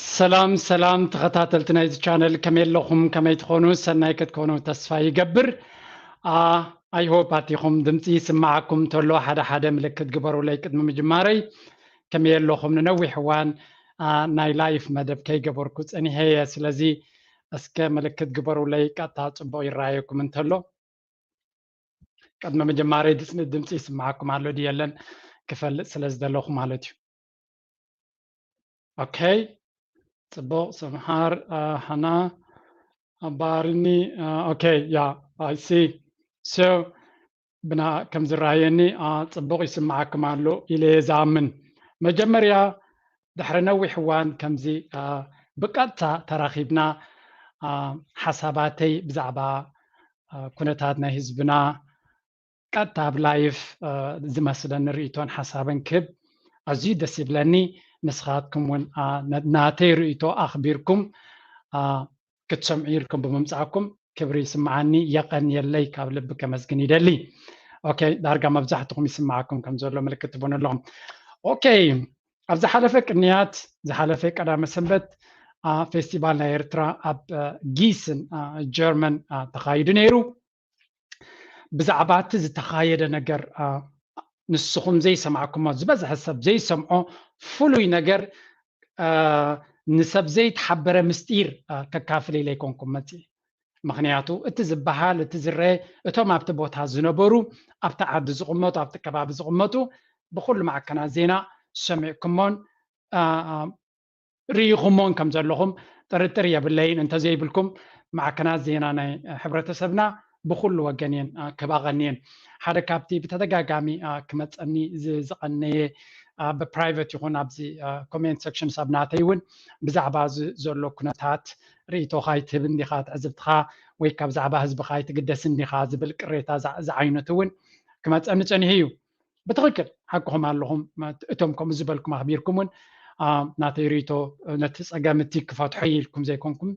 ሰላም ሰላም ተኸታተልቲ ናይዚ ቻነል፣ ከመይ ኣለኹም? ከመይ ትኾኑ? ሰናይ ክትኮኑ ተስፋ ይገብር። I hope ኣቲኹም ድምፂ ይስማዓኩም እንተሎ ሓደ ሓደ ምልክት ግበሩለይ ቅድሚ ምጅማረይ። ከመይ ኣለኹም? ንነዊሕ እዋን ናይ ላይፍ መደብ ከይገበርኩ ፀኒሐ እየ። ስለዚ እስከ ምልክት ግበሩለይ፣ ቀጥታ ፅቡቕ ይረኣየኩም እንተሎ። ቅድሚ ምጅማረይ ድምፂ ይስማዓኩም ኣሎ ድዩ የለን ክፈልጥ ስለ ዝደለኹ ማለት እዩ። ኦኬ፣ ፅቡቕ። ሰምሃር፣ ሃና፣ ኣባርኒ። ኦኬ፣ ያ፣ I see። So ብና ከም ዝረኣየኒ ፅቡቕ ይስማዓኩም ኣሎ ኢለ እየ ዝኣምን። መጀመርያ ድሕሪ ነዊሕ እዋን ከምዚ ብቀጥታ ተራኺብና ሓሳባተይ ብዛዕባ ኩነታት ናይ ህዝብና ቀጥታ ኣብ ላይፍ ዝመስለኒ ርእይቶን ሓሳብን ክብ ኣዝዩ ደስ ይብለኒ። ንስኻትኩም እውን ናተይ ርእይቶ ኣኽቢርኩም ክትሰምዑ ኢልኩም ብምምፃእኩም ክብሪ ይስምዓኒ፣ የቐንየለይ፣ ካብ ልቢ ከመስግን ይደሊ። ኦኬ፣ ዳርጋ መብዛሕትኹም ይስምዓኩም ከም ዘሎ ምልክት ትቡን ኣለኹም። ኦኬ፣ ኣብ ዝሓለፈ ቅንያት፣ ዝሓለፈ ቀዳመ ሰንበት ፌስቲቫል ናይ ኤርትራ ኣብ ጊስን ጀርመን ተኻይዱ ነይሩ። ብዛዕባ እቲ ዝተኻየደ ነገር ንስኹም ዘይሰማዕኩሞ፣ ዝበዝሐ ሰብ ዘይሰምዖ ፍሉይ ነገር፣ ንሰብ ዘይተሓበረ ምስጢር ከካፍል ኢለ ኣይኮንኩም መፂእ። ምኽንያቱ እቲ ዝበሃል፣ እቲ ዝረአ፣ እቶም ኣብቲ ቦታ ዝነበሩ፣ ኣብቲ ዓዲ ዝቕመጡ፣ ኣብቲ ከባቢ ዝቕመጡ ብኩሉ ማዕከናት ዜና ሰሚዕኩሞን ርኢኹሞን ከም ዘለኹም ጥርጥር የብለይን። እንተዘይብልኩም ማዕከናት ዜና ናይ ሕብረተሰብና ብኩሉ ወገን እየን ክባቐኒ እየን። ሓደ ካብቲ ብተደጋጋሚ ክመፀኒ ዝቐነየ ብፕራይቨት ይኹን ኣብዚ ኮሜንት ሴክሽን ሳብ ናተይ እውን ብዛዕባ ዘሎ ኩነታት ርእይቶኻ ኣይትህብን ዲኻ፣ ትዕዝብትኻ ወይ ካብ ዛዕባ ህዝብኻ ኣይትግደስን ዲኻ ዝብል ቅሬታ ዝዓይነቱ እውን ክመፀኒ ፀኒሑ እዩ። ብትኽክል ሓቅኹም ኣለኹም። እቶም ከምኡ ዝበልኩም ኣኽቢርኩም እውን ናተይ ርእይቶ ነቲ ፀገም እቲ ክፈትሖ ኢልኩም ዘይኮንኩም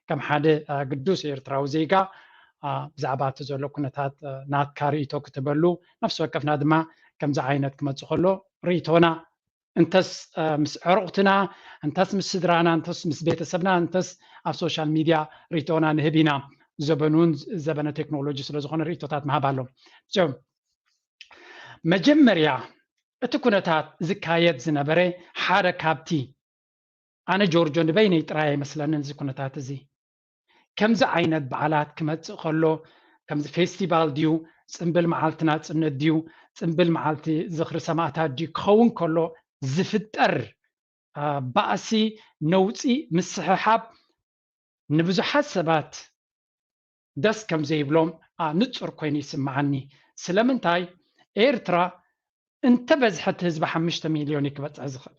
ከም ሓደ ግዱስ ኤርትራዊ ዜጋ ብዛዕባ እቲ ዘሎ ኩነታት ናትካ ርእይቶ ክትበሉ፣ ነፍሲ ወከፍና ድማ ከምዚ ዓይነት ክመፅእ ከሎ ርእይቶና እንተስ ምስ ዕሩቕትና፣ እንተስ ምስ ስድራና፣ እንተስ ምስ ቤተሰብና፣ እንተስ ኣብ ሶሻል ሚድያ ርእይቶና ንህብ ኢና። ዘበኑን ዘበነ ቴክኖሎጂ ስለዝኾነ ርእይቶታት ምሃብ ኣሎ። መጀመርያ እቲ ኩነታት ዝካየድ ዝነበረ ሓደ ካብቲ፣ ኣነ ጆርጆ ንበይነይ ጥራይ ኣይመስለንን እዚ ኩነታት እዚ። ከምዚ ዓይነት በዓላት ክመፅእ ከሎ፣ ከምዚ ፌስቲቫል ድዩ፣ ፅምብል መዓልቲ ናፅነት ድዩ፣ ፅምብል መዓልቲ ዝኽሪ ሰማእታት ድዩ ክኸውን ከሎ ዝፍጠር ባእሲ፣ ነውፂ፣ ምስሕሓብ ንብዙሓት ሰባት ደስ ከም ዘይብሎም ንፁር ኮይኑ ይስምዓኒ። ስለምንታይ? ኤርትራ እንተበዝሐ እቲ ህዝቢ ሓሙሽተ ሚልዮን እዩ ክበፅሕ ዝኽእል።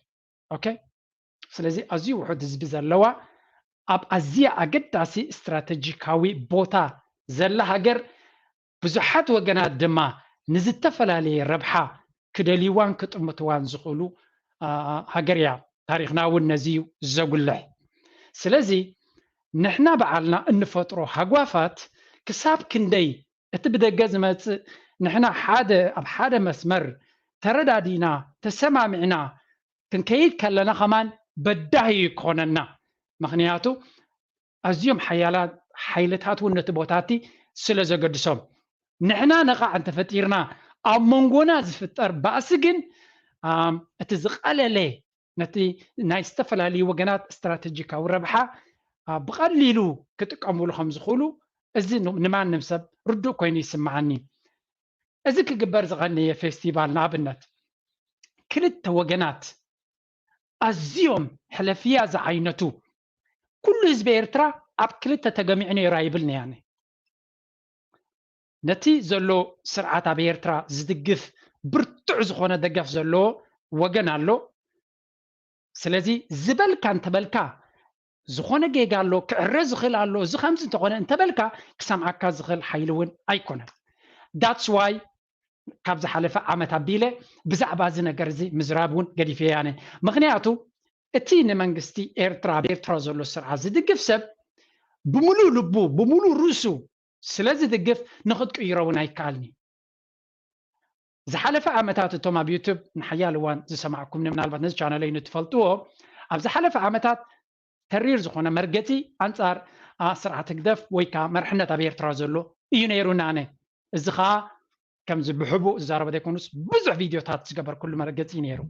ኦኬ፣ ስለዚ ኣዝዩ ውሑድ ህዝቢ ዘለዋ፣ ኣብ ኣዝያ ኣገዳሲ ስትራተጂካዊ ቦታ ዘላ ሃገር፣ ብዙሓት ወገናት ድማ ንዝተፈላለየ ረብሓ ክደልይዋን ክጥምትዋን ዝኽእሉ ሃገር እያ። ታሪኽና እውን ነዚ እዩ ዘጉልሕ። ስለዚ ንሕና በዓልና እንፈጥሮ ሃጓፋት ክሳብ ክንደይ እቲ ብደገ ዝመፅእ፣ ንሕና ሓደ ኣብ ሓደ መስመር ተረዳዲእና ተሰማሚዕና ክንከይድ ከለና ከማን በዳሂ እዩ ክኾነና። ምኽንያቱ ኣዝዮም ሓያላት ሓይልታት እውን ነቲ ቦታ እቲ ስለ ዘገድሶም፣ ንሕና ነቓዕ እንተፈጢርና ኣብ መንጎና ዝፍጠር ባእሲ ግን እቲ ዝቐለለ፣ ነቲ ናይ ዝተፈላለዩ ወገናት ስትራተጂካዊ ረብሓ ብቐሊሉ ክጥቀምሉ ከም ዝኽእሉ እዚ ንማንም ሰብ ርዱእ ኮይኑ ይስምዓኒ። እዚ ክግበር ዝቐነየ ፌስቲቫል ንኣብነት ክልተ ወገናት ኣዝዮም ሕለፍያ ዝዓይነቱ፣ ኩሉ ህዝቢ ኤርትራ ኣብ ክልተ ተገሚዑ ነይሩ ኣይብልን እየ ኣነ። ነቲ ዘሎ ስርዓት ኣብ ኤርትራ ዝድግፍ ብርቱዕ ዝኾነ ደገፍ ዘለዎ ወገን ኣሎ። ስለዚ ዝበልካ እንተበልካ ዝኾነ ጌጋ ኣሎ፣ ክዕረ ዝኽእል ኣሎ፣ እዚ ከምዚ እንተኾነ እንተበልካ ክሰምዓካ ዝኽእል ሓይሊ እውን ኣይኮነን። That's why ካብ ዝሓለፈ ዓመት ኣቢለ ብዛዕባ እዚ ነገር እዚ ምዝራብ እውን ገዲፈ እየ ኣነ። ምኽንያቱ እቲ ንመንግስቲ ኤርትራ ኣብ ኤርትራ ዘሎ ስርዓት ዝድግፍ ሰብ ብምሉእ ልቡ ብምሉእ ርእሱ ስለ ዝድግፍ ንኽትቅይሮ እውን ኣይከኣልኒ። ዝሓለፈ ዓመታት እቶም ኣብ ዩቱብ ንሓያል እዋን ዝሰማዕኩምኒ፣ ምናልባት ነዚ ቻነለይ ንትፈልጥዎ፣ ኣብ ዝሓለፈ ዓመታት ተሪር ዝኾነ መርገፂ ኣንፃር ስርዓት ህግደፍ ወይ ከዓ መርሕነት ኣብ ኤርትራ ዘሎ እዩ ነይሩና። ኣነ እዚ ከዓ ከምዚ ብሕቡእ ዝዛረበ ዘይኮኑስ ብዙሕ ቪድዮታት ዝገበርኩሉ መርገፂ እዩ ነይሩ።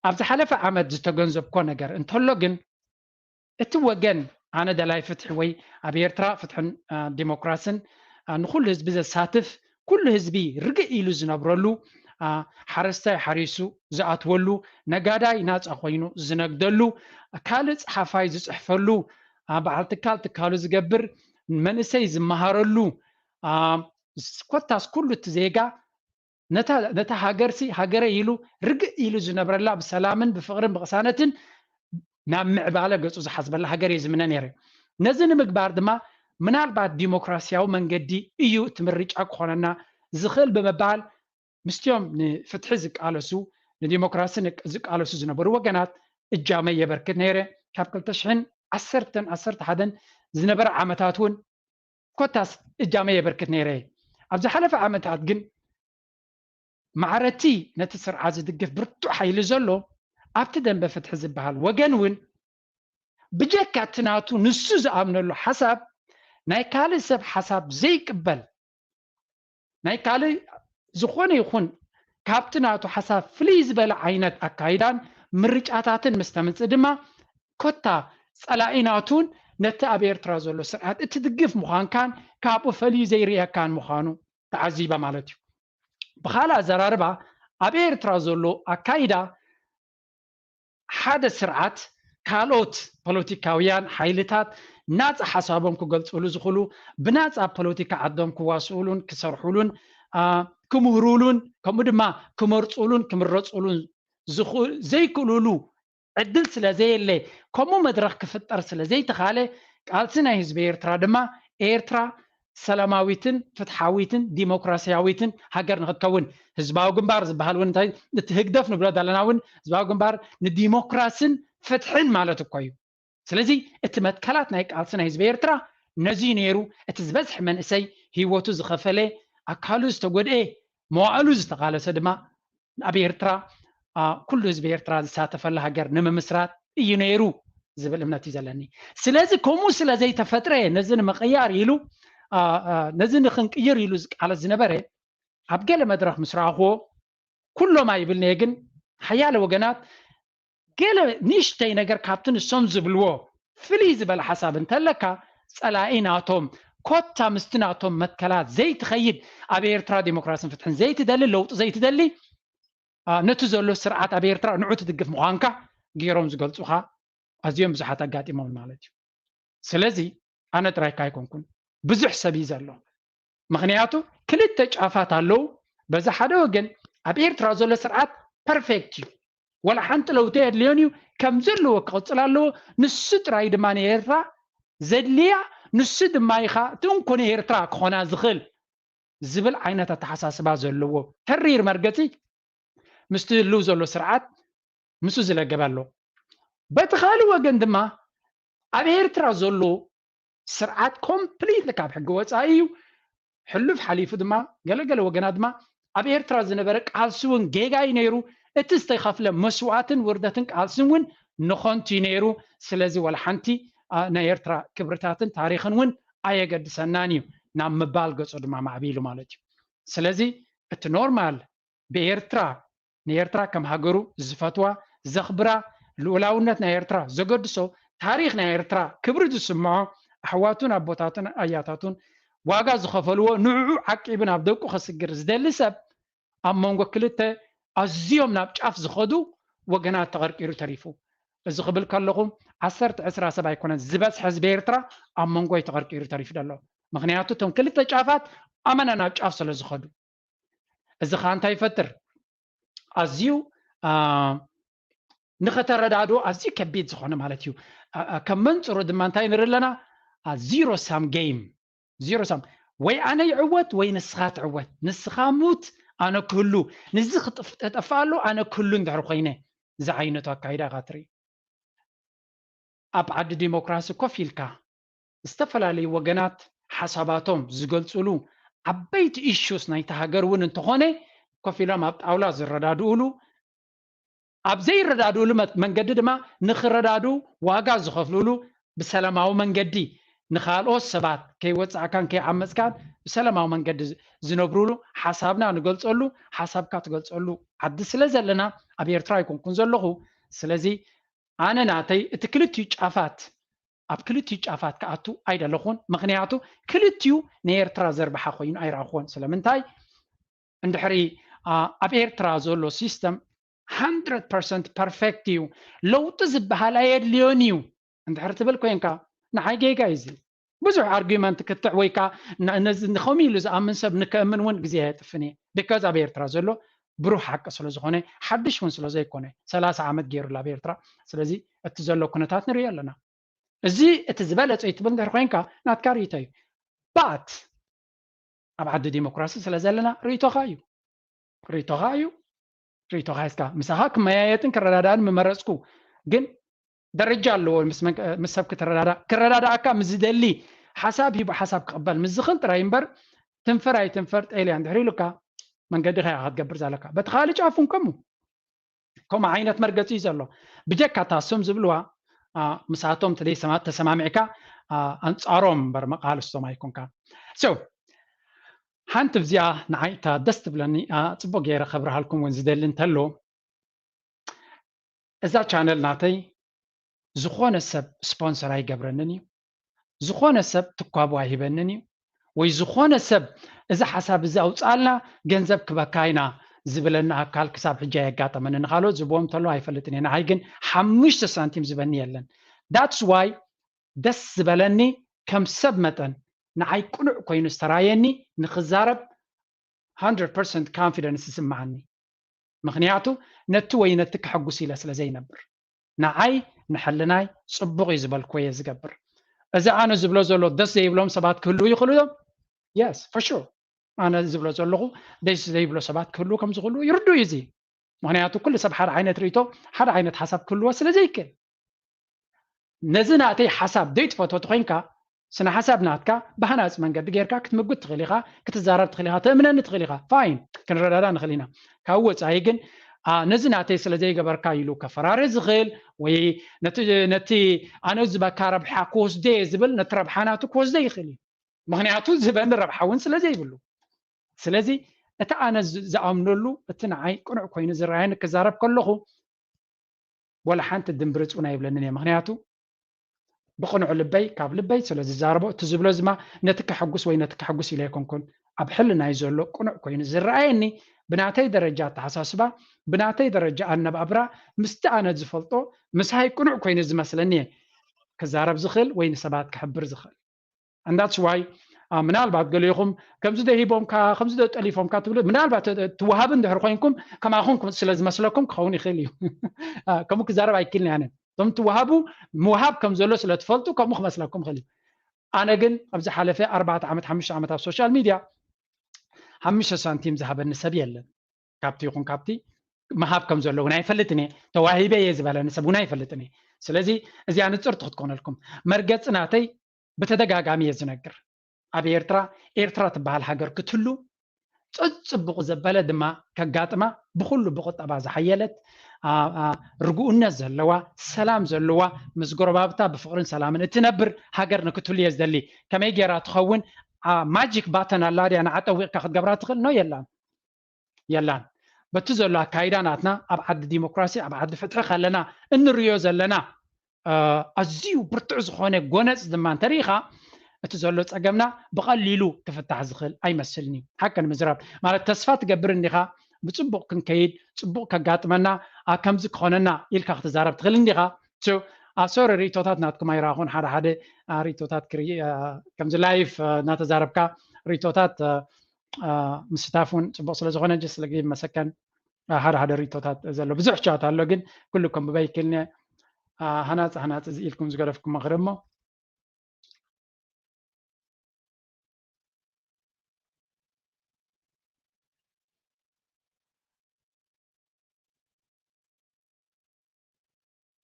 ኣብ ዝሓለፈ ዓመት ዝተገንዘብኮ ነገር እንተሎ ግን እቲ ወገን ኣነ ደላይ ፍትሒ ወይ ኣብ ኤርትራ ፍትሕን ዲሞክራስን ንኩሉ ህዝቢ ዘሳትፍ፣ ኩሉ ህዝቢ ርግእ ኢሉ ዝነብረሉ፣ ሓረስታይ ሓሪሱ ዝኣትወሉ፣ ነጋዳይ ናፃ ኮይኑ ዝነግደሉ፣ ካልእ ፀሓፋይ ዝፅሕፈሉ፣ በዓል ትካል ትካሉ ዝገብር፣ መንእሰይ ዝመሃረሉ፣ ኮታስ ኩሉ እቲ ዜጋ ነታ ሃገርሲ ሃገረ ኢሉ ርግእ ኢሉ ዝነብረላ ብሰላምን ብፍቕርን ብቕሳነትን ናብ ምዕባለ ገፁ ዝሓስበላ ሃገር እየ ዝምነ ነይረ። ነዚ ንምግባር ድማ ምናልባት ዲሞክራሲያዊ መንገዲ እዩ እቲ ምርጫ ክኾነና ዝኽእል ብምባል ምስቲኦም ንፍትሒ ዝቃለሱ ንዲሞክራሲ ዝቃለሱ ዝነበሩ ወገናት እጃመይ የበርክት ነይረ። ካብ ክልተ ሽሕን ዓሰርተን ዓሰርተ ሓደን ዝነበረ ዓመታት እውን ኮታስ እጃመይ የበርክት ነይረ። ኣብ ዝሓለፈ ዓመታት ግን ማዕረቲ ነቲ ስርዓት ዝድግፍ ብርቱዕ ሓይሊ ዘሎ ኣብቲ ደንበ ፍትሒ ዝበሃል ወገን እውን ብጀካ እቲ ናቱ ንሱ ዝኣምነሉ ሓሳብ ናይ ካልእ ሰብ ሓሳብ ዘይቅበል ናይ ካልእ ዝኾነ ይኹን ካብቲ ናቱ ሓሳብ ፍልይ ዝበለ ዓይነት ኣካይዳን ምርጫታትን ምስ ተምፅእ ድማ ኮታ ፀላኢ ናቱን ነቲ ኣብ ኤርትራ ዘሎ ስርዓት እትድግፍ ምዃንካን ካብኡ ፈልዩ ዘይርእየካን ምዃኑ ተዓዚበ ማለት እዩ። ብኻልእ ኣዘራርባ ኣብ ኤርትራ ዘሎ ኣካይዳ ሓደ ስርዓት ካልኦት ፖለቲካውያን ሓይልታት ናፃ ሓሳቦም ክገልፅሉ ዝኽእሉ ብናፃ ፖለቲካ ዓዶም ክዋስኡሉን ክሰርሑሉን ክምህሩሉን ከምኡ ድማ ክመርፁሉን ክምረፁሉን ዘይክእሉሉ ዕድል ስለ ዘየለ ከምኡ መድረኽ ክፍጠር ስለ ዘይተኻለ ቃልሲ ናይ ህዝቢ ኤርትራ ድማ ኤርትራ ሰላማዊትን ፍትሓዊትን ዲሞክራሲያዊትን ሃገር ንክትከውን ህዝባዊ ግንባር ዝበሃል እውን እንታይ እቲ ህግደፍ ንብሎ ዘለና እውን ህዝባዊ ግንባር ንዲሞክራስን ፍትሕን ማለት እኮ እዩ። ስለዚ እቲ መትከላት ናይ ቃልሲ ናይ ህዝቢ ኤርትራ ነዚ ነይሩ። እቲ ዝበዝሕ መንእሰይ ህይወቱ ዝኸፈለ ኣካሉ ዝተጎድኤ መዋእሉ ዝተቃለሰ ድማ ኣብ ኤርትራ ኩሉ ህዝቢ ኤርትራ ዝሳተፈላ ሃገር ንምምስራት እዩ ነይሩ ዝብል እምነት እዩ ዘለኒ። ስለዚ ከምኡ ስለ ዘይተፈጥረ ነዚ ንምቕያር ኢሉ ነዚ ንክንቅይር ኢሉ ዝቃለስ ዝነበረ ኣብ ገለ መድረኽ ምስ ረኣኽዎ ኩሎም ኣይብልንየ ግን ሓያለ ወገናት ገለ ንእሽተይ ነገር ካብቲ ንሶም ዝብልዎ ፍልይ ዝበለ ሓሳብ እንተለካ ፀላኢ ናቶም ኮታ ምስቲ ናቶም መትከላት ዘይትኸይድ ኣብ ኤርትራ ዲሞክራስን ፍትሕን ዘይትደሊ ለውጢ ዘይትደሊ ነቲ ዘሎ ስርዓት ኣብ ኤርትራ ንዑ ትድግፍ ምዃንካ ገይሮም ዝገልፁኻ ኣዝዮም ብዙሓት ኣጋጢሞም ማለት እዩ። ስለዚ ኣነ ጥራይካ ኣይኮንኩን ብዙሕ ሰብ እዩ ዘሎ። ምክንያቱ ክልተ ጫፋት ኣለዉ። በዚ ሓደ ወገን ኣብ ኤርትራ ዘሎ ስርዓት ፐርፌክት እዩ፣ ወላ ሓንቲ ለውጢ የድልዮን እዩ፣ ከም ዘለዎ ክቕፅል ኣለዎ። ንሱ ጥራይ ድማ ንኤርትራ ዘድልያ ንሱ ድማ ኢኻ እቲ እንኮ ንኤርትራ ክኾና ዝኽእል ዝብል ዓይነት ኣተሓሳስባ ዘለዎ ተሪር መርገፂ ምስቲ ህልው ዘሎ ስርዓት ምስኡ ዝለገበ ኣሎ። በቲ ካልእ ወገን ድማ ኣብ ኤርትራ ዘሎ ስርዓት ኮምፕሊትሊ ካብ ሕጊ ወፃኢ እዩ። ሕሉፍ ሓሊፉ ድማ ገለገለ ወገናት ድማ ኣብ ኤርትራ ዝነበረ ቃልሲ እውን ጌጋ እዩ ነይሩ። እቲ ዝተኸፍለ መስዋእትን ውርደትን ቃልስን እውን ንኸንቱ እዩ ነይሩ። ስለዚ ወላ ሓንቲ ናይ ኤርትራ ክብርታትን ታሪኽን እውን ኣየገድሰናን እዩ ናብ ምባል ገፁ ድማ ማዕቢሉ ማለት እዩ። ስለዚ እቲ ኖርማል ብኤርትራ ንኤርትራ ከም ሃገሩ ዝፈትዋ ዘኽብራ ልኡላውነት ናይ ኤርትራ ዘገድሶ ታሪኽ ናይ ኤርትራ ክብሪ ዝስምዖ ኣሕዋቱን ኣቦታቱን ኣያታቱን ዋጋ ዝኸፈልዎ ንዕኡ ዓቂቡ ናብ ደቁ ከስግር ዝደሊ ሰብ ኣብ መንጎ ክልተ ኣዝዮም ናብ ጫፍ ዝኸዱ ወገናት ተቐርቂሩ ተሪፉ። እዚ ክብል ከለኹ ዓሰርተ ዕስራ ሰብ ኣይኮነን ዝበዝሐ ህዝቢ ኤርትራ ኣብ መንጎ እዩ ተቐርቂሩ ተሪፉ ዘሎ። ምክንያቱ እቶም ክልተ ጫፋት ኣመና ናብ ጫፍ ስለ ዝኸዱ እዚ ከዓ እንታይ ይፈጥር? ኣዝዩ ንኸተረዳድኦ ኣዝዩ ከቢድ ዝኾነ ማለት እዩ። ከም መንፅሩ ድማ እንታይ ንርኢ ኣለና? ዚሮ ሳም ጌም ዚሮ ሳም ወይ ኣነ ይዕወት ወይ ንስኻ ትዕወት፣ ንስኻ ሙት ኣነ ክህሉ፣ ንዚ ክጠፍእ ኣሎ ኣነ ክህሉ እንድሕር ኮይነ ዝዓይነቱ ኣካይዳ ኢኻ ትርኢ። ኣብ ዓዲ ዲሞክራሲ ኮፍ ኢልካ ዝተፈላለዩ ወገናት ሓሳባቶም ዝገልፅሉ ዓበይቲ ኢሹስ ናይቲ ሃገር እውን እንተኾነ ኮፍ ኢሎም ኣብ ጣውላ ዝረዳድኡሉ ኣብ ዘይረዳድእሉ መ- መንገዲ ድማ ንኽረዳድኡ ዋጋ ዝኸፍልሉ ብሰላማዊ መንገዲ ንኻልኦት ሰባት ከይወፃእካን ከይዓመፅካን ብሰላማዊ መንገዲ ዝ- ዝነብሩሉ ሓሳብና ንገልፀሉ ሓሳብካ ትገልፀሉ ዓዲ ስለ ዘለና ኣብ ኤርትራ ኣይኮንኩን ዘለኹ። ስለዚ ኣነ ናተይ እቲ ክልቲኡ ጫፋት ኣብ ክልቲኡ ጫፋት ክኣቱ ኣይደለኹን። ምኽንያቱ ክልቲኡ ንኤርትራ ዘርብሓ ኮይኑ ኣይረኣኹዎን። ስለምንታይ? እንድሕሪ ኣብ ኤርትራ ዘሎ ሲስተም hundred percent perfect እዩ፣ ለውጢ ዝበሃል ኣየድልዮን እዩ እንድሕር ትብል ኮይንካ፣ ንዓይ ጌጋ እዩ። ብዙሕ ኣርጊመንት ክትዕ ወይ ከዓ ነዚ ንኸምኡ ኢሉ ዝኣምን ሰብ ንከእምን እውን ግዜ ኣየጥፍን እየ። ቢካዝ ኣብ ኤርትራ ዘሎ ብሩህ ሓቂ ስለ ዝኾነ፣ ሓድሽ እውን ስለ ዘይኮነ፣ ሰላሳ ዓመት ገይሩላ ኣብ ኤርትራ። ስለዚ እቲ ዘሎ ኩነታት ንሪኦ ኣለና። እዚ እቲ ዝበለፀ እዩ ትብል እንድሕር ኮይንካ ናትካ ርእይቶ እዩ። ባት ኣብ ዓዲ ዲሞክራሲ ስለ ዘለና ርእይቶኻ እዩ፣ ርእይቶኻ እዩ፣ ርእይቶኻ እስካ ምሳኻ ክመያየጥን ክረዳዳእን ምመረፅኩ። ግን ደረጃ ኣለዎ። ምስ ሰብ ክትረዳዳ ክረዳዳእካ ምስ ዝደሊ ሓሳብ ሂቡ ሓሳብ ክቕበል ምስ ዝኽእል ጥራይ እምበር ትንፈር ኣይትንፈር ጤልያ እንድሕር ኢሉካ መንገዲ ከያ ክትገብር ዘለካ። በቲ ካልእ ጫፉን ከምኡ ከምኡ ዓይነት መርገፂ እዩ ዘሎ። ብጀካ እታ እሶም ዝብልዋ ምስኣቶም ተደይሰማ ተሰማሚዕካ ኣንፃሮም እምበር መቃልስቶም ኣይኮንካ። So ሓንቲ ብዚኣ ንዓይ እታ ደስ ትብለኒ፣ ጽቡቅ ገይረ ከብርሃልኩም እውን ዝደሊ እንተሎ፣ እዛ ቻነል ናተይ ዝኾነ ሰብ ስፖንሰር ኣይገብረንን እዩ። ዝኾነ ሰብ ትኳቡ ኣይህበንን እዩ። ወይ ዝኾነ ሰብ እዚ ሓሳብ እዚ ኣውፅኣልና ገንዘብ ክበካ ኢና ዝብለኒ ኣካል ክሳብ ሕጂ ኣየጋጠመኒ። ንካልኦት ዝብዎም እንተሎ ኣይፈልጥን እየ። ንዓይ ግን ሓሙሽተ ሳንቲም ዝበኒ የለን። That's why ደስ ዝበለኒ ከም ሰብ መጠን ንዓይ ቅኑዕ ኮይኑ ዝተራየኒ ንክዛረብ hundred percent confidence ይስምዓኒ። ምክንያቱ ነቲ ወይ ነቲ ከሐጉስ ኢለ ስለ ዘይነብር፣ ንዓይ ንሕልናይ ጽቡቕ እዩ ዝበልክዎ እየ ዝገብር። እዚ ኣነ ዝብሎ ዘሎ ደስ ዘይብሎም ሰባት ክህልዉ ይኽእሉ እዮም። Yes, for sure። ኣነ ዝብሎ ዘለኹ ደስ ዘይብሎ ሰባት ክህልዉ ከም ዝኽእሉ ይርድኡ እዩ። እዚ ምክንያቱ ኩሉ ሰብ ሓደ ዓይነት ርእይቶ፣ ሓደ ዓይነት ሓሳብ ክህልዎ ስለ ዘይክእል፣ ነዚ ናተይ ሓሳብ ዘይትፈትዎ ተኮይንካ፣ ስነ ሓሳብ ናትካ ብሃናፂ መንገዲ ጌርካ ክትምጉት ትኽእል ኢኻ፣ ክትዛረብ ትኽእል ኢኻ፣ ተእምነኒ ትኽእል ኢኻ። ፋይን፣ ክንረዳዳ ንኽእል ኢና። ካብ ወፃኢ ግን ነዚ ናተይ ስለ ዘይገበርካ ኢሉ ከፈራሪ ዝኽእል ወይ ነቲ ኣነ ዝበካ ረብሓ ክወስደ እየ ዝብል ነቲ ረብሓ ናቱ ክወስደ ይኽእል እዩ። ምክንያቱ ዝህበኒ ረብሓ እውን ስለ ዘይብሉ። ስለዚ እቲ ኣነ ዝኣምነሉ፣ እቲ ንዓይ ቅኑዕ ኮይኑ ዝረኣየኒ ክዛረብ ከለኹ ወላ ሓንቲ ድምብርፅ እውን ኣይብለንን እየ። ምክንያቱ ብቅኑዕ ልበይ፣ ካብ ልበይ ስለ ዝዛረቦ፣ እቲ ዝብሎ ዝማ ነቲ ከሐጉስ ወይ ነቲ ከሐጉስ ኢለ ኣይኮንኩን። ኣብ ሕልናይ ዘሎ ቅኑዕ ኮይኑ ዝረኣየኒ፣ ብናተይ ደረጃ ኣተሓሳስባ፣ ብናተይ ደረጃ ኣነባብራ፣ ምስቲ ኣነ ዝፈልጦ ምሳይ ቅኑዕ ኮይኑ ዝመስለኒ እየ ክዛረብ ዝኽእል ወይ ንሰባት ክሕብር ዝኽእል። And that's why ምናልባት ገሊኹም ከምዚ ዶ ሂቦምካ፣ ከምዚ ዶ ጠሊፎምካ ትብሉ። ምናልባት ትወሃቡ እንድሕር ኮይንኩም ከማኹም ስለ ዝመስለኩም ክኸውን ይኽእል እዩ። ከምኡ ክዛረብ ኣይክእልን ኣነ። እቶም ትወሃቡ ምውሃብ ከም ዘሎ ስለ ትፈልጡ ከምኡ ክመስለኩም ይኽእል እዩ። ኣነ ግን ኣብ ዝሓለፈ ኣርባዕተ ዓመት፣ ሓሙሽተ ዓመት ኣብ ሶሻል ሚድያ ሓሙሽተ ሳንቲም ዝሃበኒ ሰብ የለን። ካብቲ ይኹን ካብቲ ምሃብ ከም ዘሎ እውን ኣይፈልጥን እየ። ተዋሂበ እየ ዝበለኒ ሰብ እውን ኣይፈልጥን እየ። ስለዚ እዚኣ ንፅርቲ ክትኮነልኩም፣ መርገፂ ናተይ ብተደጋጋሚ እየ ዝነግር። ኣብ ኤርትራ፣ ኤርትራ ትበሃል ሃገር ክትህሉ ፅፅብቑ ዘበለ ድማ ከጋጥማ ብኩሉ ብቁጠባ ዝሓየለት፣ ርግኡነት ዘለዋ፣ ሰላም ዘለዋ፣ ምስ ጎረባብታ ብፍቕርን ሰላምን እትነብር ሃገር ንክትህሉ እየ ዝደሊ። ከመይ ገይራ ትኸውን? ማጂክ ባተን ኣላ ድያ ንዓ ጠዊቕካ ክትገብራ ትኽእል? ኖ፣ የላን። የላን። በቲ ዘሎ ኣካይዳ ናትና ኣብ ዓዲ ዲሞክራሲ፣ ኣብ ዓዲ ፍትሒ ከለና እንርእዮ ዘለና ኣዝዩ ብርቱዕ ዝኾነ ጎነፅ ድማ እንተሪኢኻ፣ እቲ ዘሎ ፀገምና ብቐሊሉ ክፍታሕ ዝኽእል ኣይመስልን እዩ። ሓቂ ንምዝራብ ማለት ተስፋ ትገብር እንዲኻ፣ ብፅቡቕ ክንከይድ፣ ፅቡቕ ከጋጥመና፣ ከምዚ ክኾነና ኢልካ ክትዛረብ ትኽእል እንዲኻ። ሶሪ፣ ርእይቶታት ናትኩም ኣይረኣኹን። ሓደ ሓደ ርእይቶታት ክርኢ፣ ከምዚ ላይፍ እናተዛረብካ ርእይቶታት ምስታፍ እውን ፅቡቅ ስለዝኮነ just ለጊብ መሰከን ሓደ ሓደ ሪቶታት ዘሎ ብዙሕ ቻት ኣሎ ግን ኩሉ ከም ብበይክልኒ ሃናፅ ሃናፅ ኢልኩም ዝገደፍኩም ምኽሪ እሞ